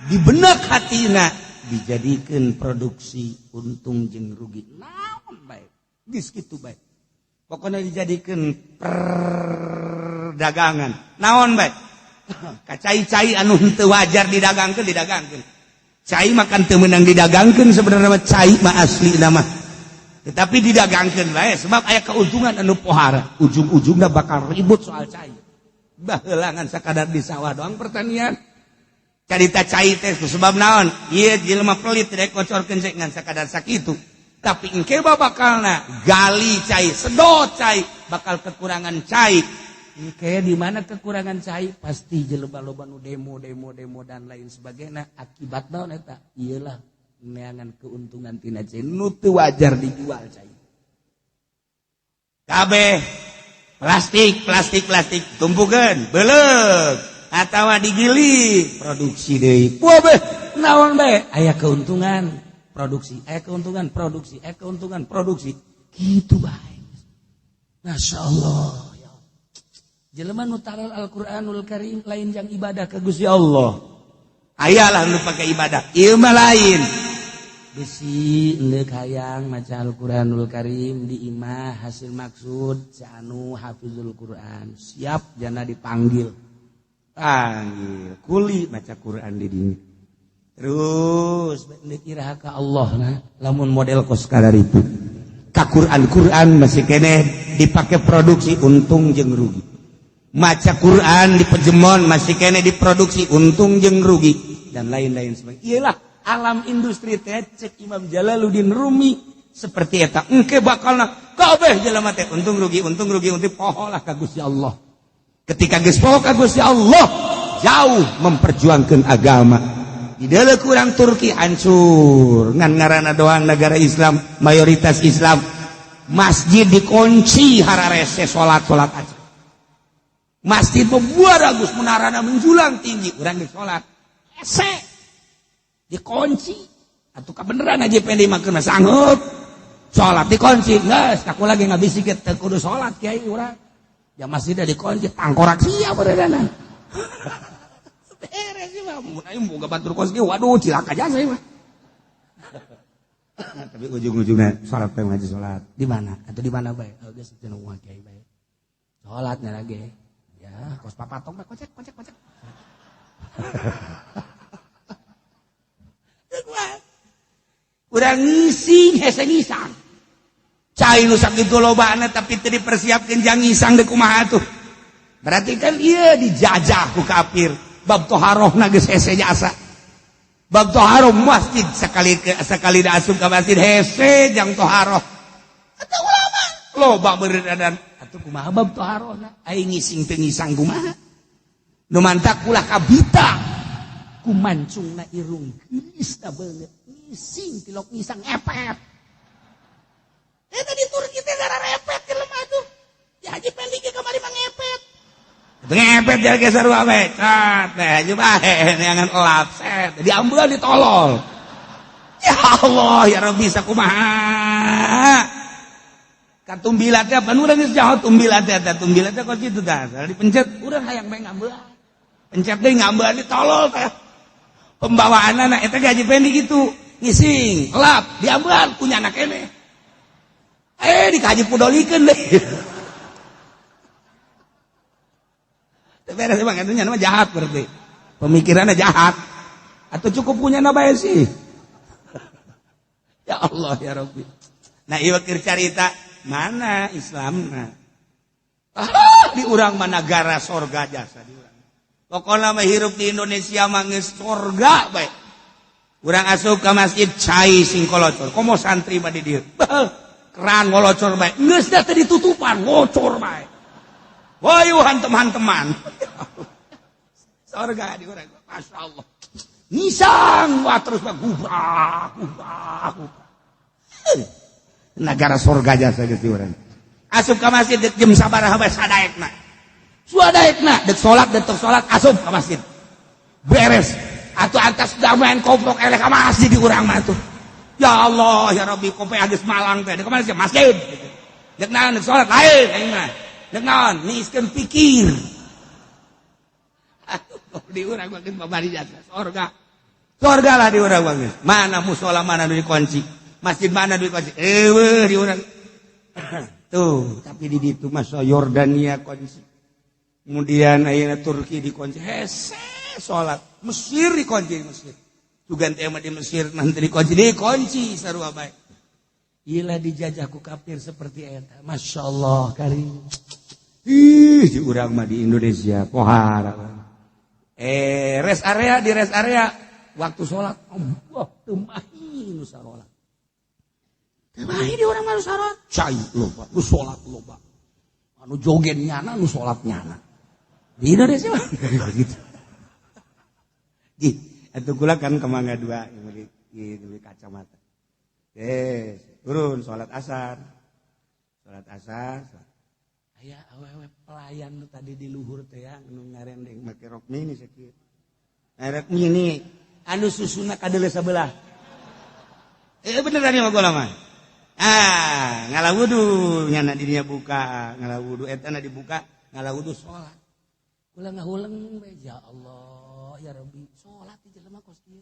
di benak hatina dijadikeun produksi untung jeung rugi. Naon bae geus kitu bae. Pokoknya dijadikeun perdagangan. Naon bae. Kacai-cai anu henteu wajar didagangkeun didagangkeun. Cai makan teu meunang didagangkeun sebenarnya mah, cai mah asli nama. Tetapi didagangkeun bae sebab aya keuntungan anu pohara. Ujung-ujungna bakal ribut soal cai. Baheula ngan sakadar di sawah doang pertanian. Carita cai teh sebab naon? Ieu jelema pelit rek ngocorkeun cai ngan sakadar sakitu. Tapi engke bakalna gali cai, sedot cai, bakal kekurangan cai. Engke di mana kekurangan cai pasti jelema loba nu demo demo demo dan lain sebagainya. Akibat naon eta? Iyalah neangan keuntungan tina cai nu teu wajar dijual cai. Kabeh plastik plastik plastik tumpukeun, beuleuk atawa digiling, produksi deui. Kabeh naon bae aya keuntungan produksi, aya keuntungan produksi, aya keuntungan produksi. Kitu bae. Masya Allah. Jelema nu taral Al-Qur'anul Karim lain jang ibadah ka Gusti Allah. Ayalah nu pake ibadah. Ieu mah lain. Bisi endek hayang maca Al-Qur'anul Karim di imah hasil maksud si anu hafizul Qur'an siap jana dipanggil. Panggil kuli maca Qur'an di dinya. Terus endek iraha ka Allah nah lamun model kos kadaritu. Ka Qur'an Qur'an masih keneh dipake produksi untung jeung rugi. Maca Quran di pejemon masih keneh diproduksi untung jeung rugi dan lain-lain sebagainya. Iyalah alam industri teh cek Imam Jalaluddin Rumi seperti eta engke bakalna kabeh jelema teh untung rugi untung rugi untung poho lah ka Gusti Allah. Ketika geus poho ka Gusti Allah jauh memperjuangkan agama. Di deuleu kurang Turki hancur ngan ngaranna doang negara Islam mayoritas Islam masjid dikunci hararese salat-salat aja. Masjid membuat agus menarana menjulang tinggi urang geus salat hese dikunci atuh kabeneran aja pendek mah keur sanggup salat dikunci geus aku lagi ngabisik teu kudu salat kiai urang ya masjid dikunci tangkorak sia beredana beres sih mah mun aing boga batur kos ge waduh cilaka jasa ieu mah. Tapi ujung-ujungnya salat teh ngaji salat di mana atau di mana bae geus teu nu kiai bae salatnya lagi ya kos papatong bae kocek kocek kocek. Urang ngising hese ngisang. Cai nu sakitu lobana tapi teu dipersiapkeun jang ngisang deui kumaha tuh. Berarti kan ieu dijajah ku kafir. Bab toharohna geus hese jasa. Bab toharoh masjid sekali sekali da asup ka masjid hese jang toharoh. Atuh ulama loba beureun atuh kumaha bab toharohna aing ngising teu ngisang kumaha. Nu mantak ulah kabita kumancungna irung geulis da beungeut ngising tilok ngisang epet. Eta di Turki teh darah repet jelema tuh. Ya Haji Pendi ge kamari mah ngepet. Ngepet ja geus sarua we. Cat teh haji bae neangan elap set diambeul ditolol. Ya Allah ya Rabbi sakumaha. Katumbila teh pan urang geus jaho tumbila teh eta tumbila teh kos kitu tah. Dipencet urang hayang bae ngambeul. Pencet deui ngambeul ditolol teh. Pembawaanana eta ge Haji Pendi kitu. Ngising, elap, diambeul punya anak keneh. Dikaji pudolikeun deh. Beres emang atuh nya mah jahat berarti. Pemikirannya jahat. Atau cukup punya na bae sih. Ya Allah ya Rabbi. Nah ieu keur carita mana Islamna? Di urang mah negara sorga jasa di urang. Pokona mah hirup di Indonesia mah geus sorga bae. Urang asup ka masjid cai sing kolocor. Komo santri mah di dieu. Keran ngolocor bae. Geus da teu ditutupan ngocor bae. Wayu hantem-hanteman. Sorga di urang. Masya Allah. Ngisang wah terus mah gubrak gubrak gubrak. Negara sorga jasa geus di urang. Asup ka masjid dek jam sabaraha bae sadaekna. Suadaekna dek salat dek teu salat asup ka masjid. Beres. Atuh atas damain koprok eleh ka masjid di urang mah tuh. Ya Allah ya Rabbi kope geus malang teh dek ka masjid masjid. Dek naon dek salat lain aing mah. Dek naon niiskeun pikir. Atuh di urang mah geus babari jasa sorga. Sorga lah di urang mah geus. Mana musola mana nu dikunci. Masjid mana nu dikunci. Eueuh di urang. Tuh, tapi di ditu mah Yordania kunci. Kemudian ayeuna Turki dikunci. Hese salat. Mesir dikunci Mesir. Sugan teh mah di Mesir nanti dikunci, dikunci sarua bae. Ilah dijajah ku kafir seperti eta. Masya Allah kari. Ih, di urang mah di Indonesia pohara. Rest area di rest area waktu sholat, Allah teu mahi nu sarolat. Teu mahi di urang mah nu sarolat. Cai loba, nu salat loba. Anu joget nyana, nu salat nyana. Di Indonesia mah gitu. Di atuh kula kan ke Mangga Dua beli kacamata. Turun sholat asar. Sholat asar. Aya awewe pelayan nu tadi di luhur teh ya nu ngarendeng make rok mini sakieu. Rok mini anu susuna kadeuleu sabelah. Beneran ieu mah kula mah. Ah, ngala wudu nyana di dinya buka, ngala wudu eta na dibuka, ngala wudu salat. Kula ngahuleng we ya Allah, ya Rabbi, salat di jelema kos kieu.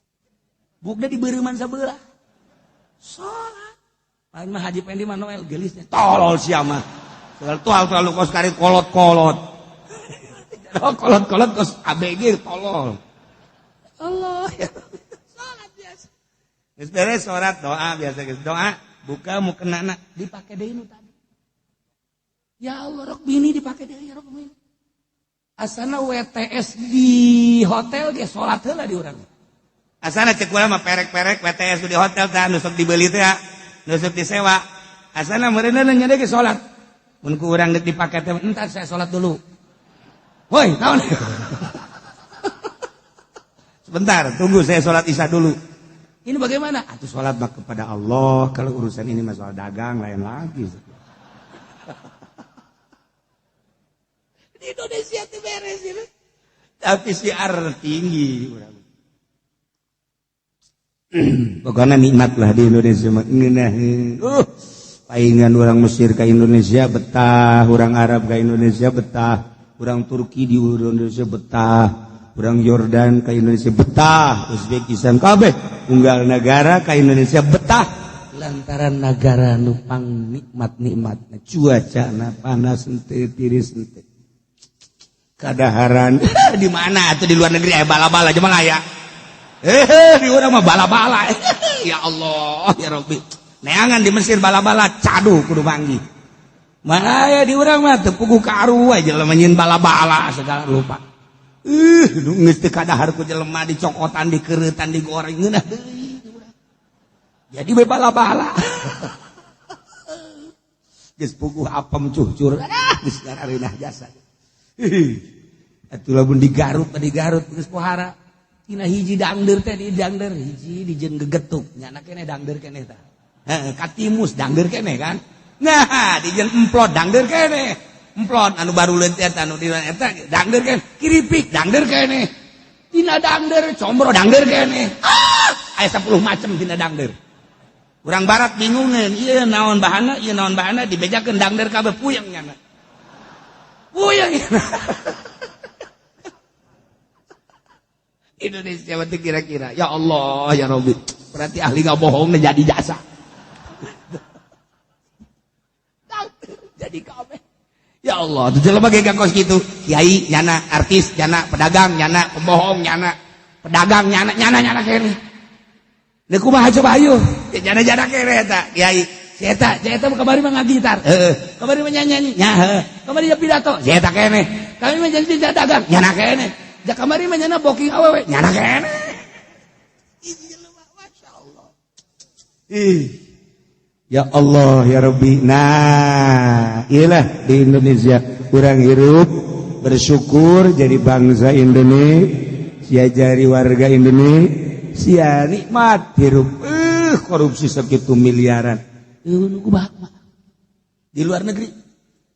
Bukna dibeureman sabelah. Salat. Lain mah Haji Pendi mah Noel gelisnya. Tolol sia mah. Tual terlalu kos karit kolot-kolot. Kolot-kolot kos ABG tolol. Allah ya. Salat biasa. Geus beres salat doa biasa geus doa buka mukenana dipake deui nu tadi. Ya Allah rok bini dipake deui rok bini. Asana WTS di hotel ge salat heula di urang. Asana cek urang mah perek-perek WTS di hotel tah nu sok dibeli teh nu sok disewa. Asana meureunna nya ge salat. Mun ku urang deuk dipake teh entar saya salat dulu. Woi, naon? Sebentar, tunggu saya salat Isya dulu. Ini bagaimana? Atuh salat mah kepada Allah, kalau urusan ini masalah dagang lain lagi. Di Indonesia tuh beres ini. Tapi siar tinggi urang. Pokoknya nikmat lah di Indonesia mah ngeunaheun. Paingan orang Mesir ke Indonesia betah, orang Arab ke Indonesia betah, orang Turki di Indonesia betah, orang Yordan ke Indonesia betah, Uzbekistan kabeh unggal negara ke Indonesia betah. Lantaran negara nupang nikmat-nikmat, cuaca na panas henteu tiris henteu. Kadaharan di mana atuh di luar negeri aya bala-bala jelema aya. Di urang mah bala-bala. Ya Allah, ya Rabbi. Neangan di Mesir bala-bala cadu kudu manggih. Mana aya di urang mah teu puguh karu we jelema nyieun bala-bala segala rupa. Nu geus teu kadahar ku jelema dicokotan, dikereutan, digoreng ngeunah deui di urang. Jadi we bala-bala. Geus puguh apem cucur, geus ngarareunah jasa. Atuh lamun di Garut, di Garut geus pohara. Tina hiji dangdeur teh di dangdeur hiji dijeun gegetuk nyana keneh dangdeur keneh tah. Heeh, katimus dangdeur keneh kan. Nah, dijeun emplot dangdeur keneh. Emplot anu baru leutik eta anu di eta dangdeur keneh, kiripik dangdeur keneh. Tina dangdeur combro dangdeur keneh. Ah, aya 10 macam tina dangdeur. Urang barat bingungeun, ieu naon bahanna, ieu naon bahanna dibejakeun dangdeur kabeh puyeng nyana. Puyeng nyana. Indonesia berarti kira-kira ya Allah ya Rabbi berarti ahli nggak bohong jadi jasa jadi kabeh ya Allah tuh jelema ge kos kitu kiai nyana artis nyana pedagang nyana pembohong nyana pedagang nyana nyana nyana kene leuh kumaha coba ayo nyana nyana kene eta kiai si eta si eta kamari mah ngagitar heeh kamari mah nyanyi nya heuh kamari pidato si eta kene kami mah jadi dagang nyana kene ja kamari mah nyana booking awewe nyana kene. Masya Allah. Ih. Ya Allah ya Rabbi. Nah, iyalah di Indonesia urang hirup bersyukur jadi bangsa Indonesia, jadi warga Indonesia nikmat hirup. Korupsi segitu miliaran. Di luar negeri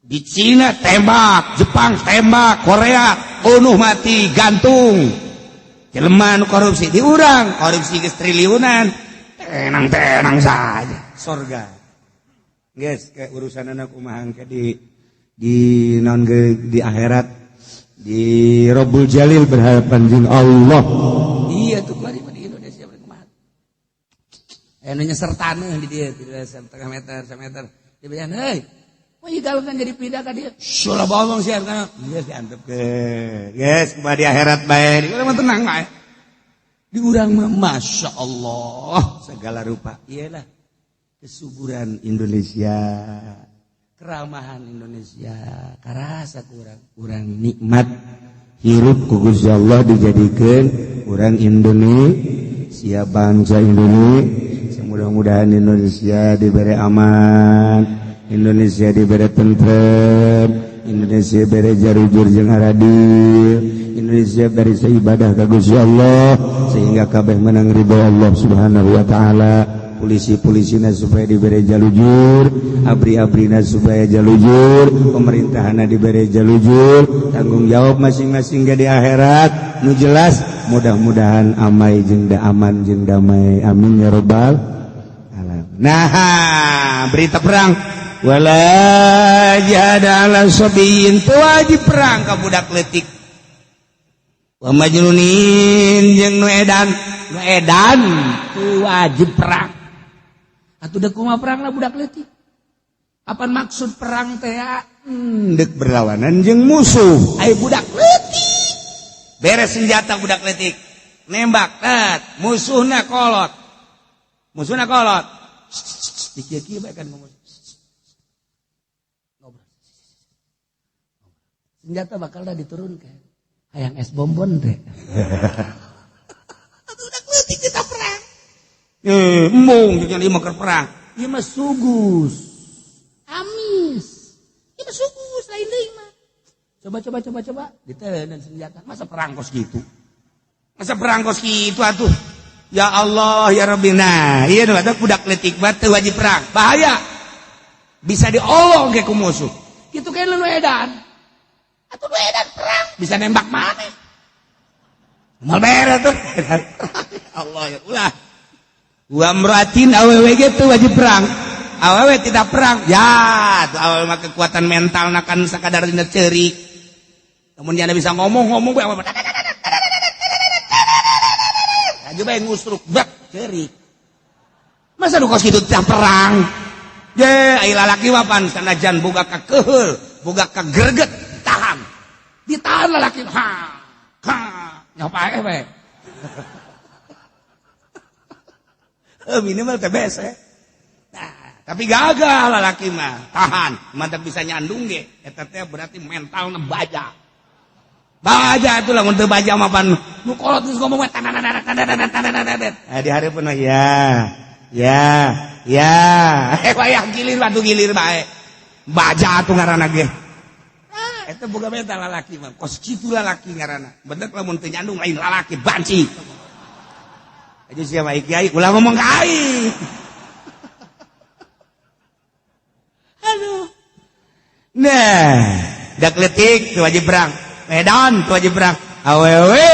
di Cina tembak, Jepang tembak, Korea bunuh mati gantung. Jelema nu korupsi di urang korupsi geus triliunan. Tenang-tenang saja. Sorga. Guys, kayak urusan anak kumaha ke di non di akhirat di Rabbul Jalil berhadapan jeung Allah. Iya tuh mari di Indonesia kumaha. Anu nyeser taneuh di dieu setengah meter, semeter. Dia bilang, "Hei, wah kalau kan jadi pindah ka dia." Sulah bohong sih karena geus diantepkeun. Geus kumaha di akhirat bae. Di urang mah tenang bae. Di urang mah Masya Allah segala rupa. Iyalah. Kesuburan Indonesia, keramahan Indonesia, karasa kurang kurang nikmat hirup ku Gusti Allah dijadikan orang Indonesia, bangsa Indonesia. Mudah-mudahan Indonesia diberi aman, Indonesia diberi tentrem, Indonesia beri jarujur jeung aradil, Indonesia beri ibadah ka Gusti Allah sehingga kabeh menang ridho Allah Subhanahu wa taala. Polisi-polisina supaya diberi jalujur, abri-abrina supaya jalujur, pemerintahana diberi jalujur, tanggung jawab masing-masing di akhirat nu jelas. Mudah-mudahan amai jeung da aman jeung damai, amin ya robbal alamin. Nah, berita perang, wala jihad ala sabiyin, teu wajib perang ka budak leutik, wa majnunin, jeung nu edan, nu edan teu wajib perang. Atuh dek kumaha perang lah budak leutik? Apa maksud perang teh? Dek berlawanan jeung musuh. Ai budak leutik beres senjata, budak leutik nembak tet, musuhna kolot, musuhna kolot, dikieu-kieu bae kan ngomong, ngobrol, senjata bakal dah diturunkan, hayang es bonbon teh. Budak leutik kita perang, eh, embung jeung ieu mah keur perang. Ieu mah sugus. Amis. Ieu mah sugus, lain deui mah. Coba, coba, coba, coba diteundeun senjata. Masa perang kos gitu? Masa perang kos kitu atuh? Ya Allah ya Rabbi. Nah, ieu nu ada budak leutik mah teu wajib perang. Bahaya. Bisa diolong ke ku musuh. Kitu kan nu edan. Atuh nu edan perang bisa nembak mana? Mal bere tuh. Allah ya ulah. Wa imra'atin, awewe ge teu wajib perang. Awewe tidak perang. Ya, tuh awewe mah kekuatan mental kan sakadar dina ceurik. Namun dia bisa ngomong-ngomong bae awewe. Aja bae ngusruk bak ceurik. Masa nu kos kitu teh perang? Ye, ai lalaki mah pan sanajan boga kakeheul, boga kagerget, tahan. Ditahan lalaki. Ha. Ha. Nyopae bae. Minimal TBS ya. Nah, tapi gagal lalaki mah, tahan, mantap bisa nyandung ge. Eta teh berarti mentalna baja. Baja itu lah, mun teu baja mah pan nu kolot geus ngomong we. Eh, di hareupeun ya. Ya, ya. Eh, wayah gilir batu gilir bae. Baja atuh ngaranna ge. Nah, eta boga mental lalaki mah. Kos kitu lalaki ngaranna. Bener lamun teu nyandung lain lalaki, banci. Aja siapa kiai ulah ngomong ka aing. Aduh. Nah, dak leutik teu wajib perang. Medan teu wajib perang. Awewe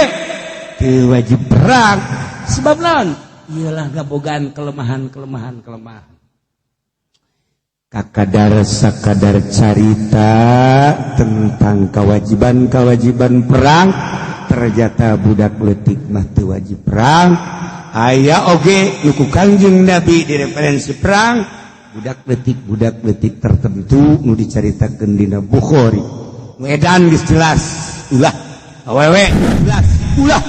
teu wajib perang. Sebab naon? Iyalah ngabogaan kelemahan-kelemahan kelemahan. Kakadar sakadar carita tentang kewajiban-kewajiban perang, ternyata budak leutik mah teu wajib perang. Aya oge nu ku Kangjeng Nabi direferensi perang budak leutik, budak leutik tertentu nu dicaritakeun dina Bukhari. Nu edan geus jelas ulah, awewe jelas ulah,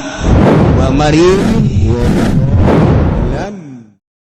wa marid.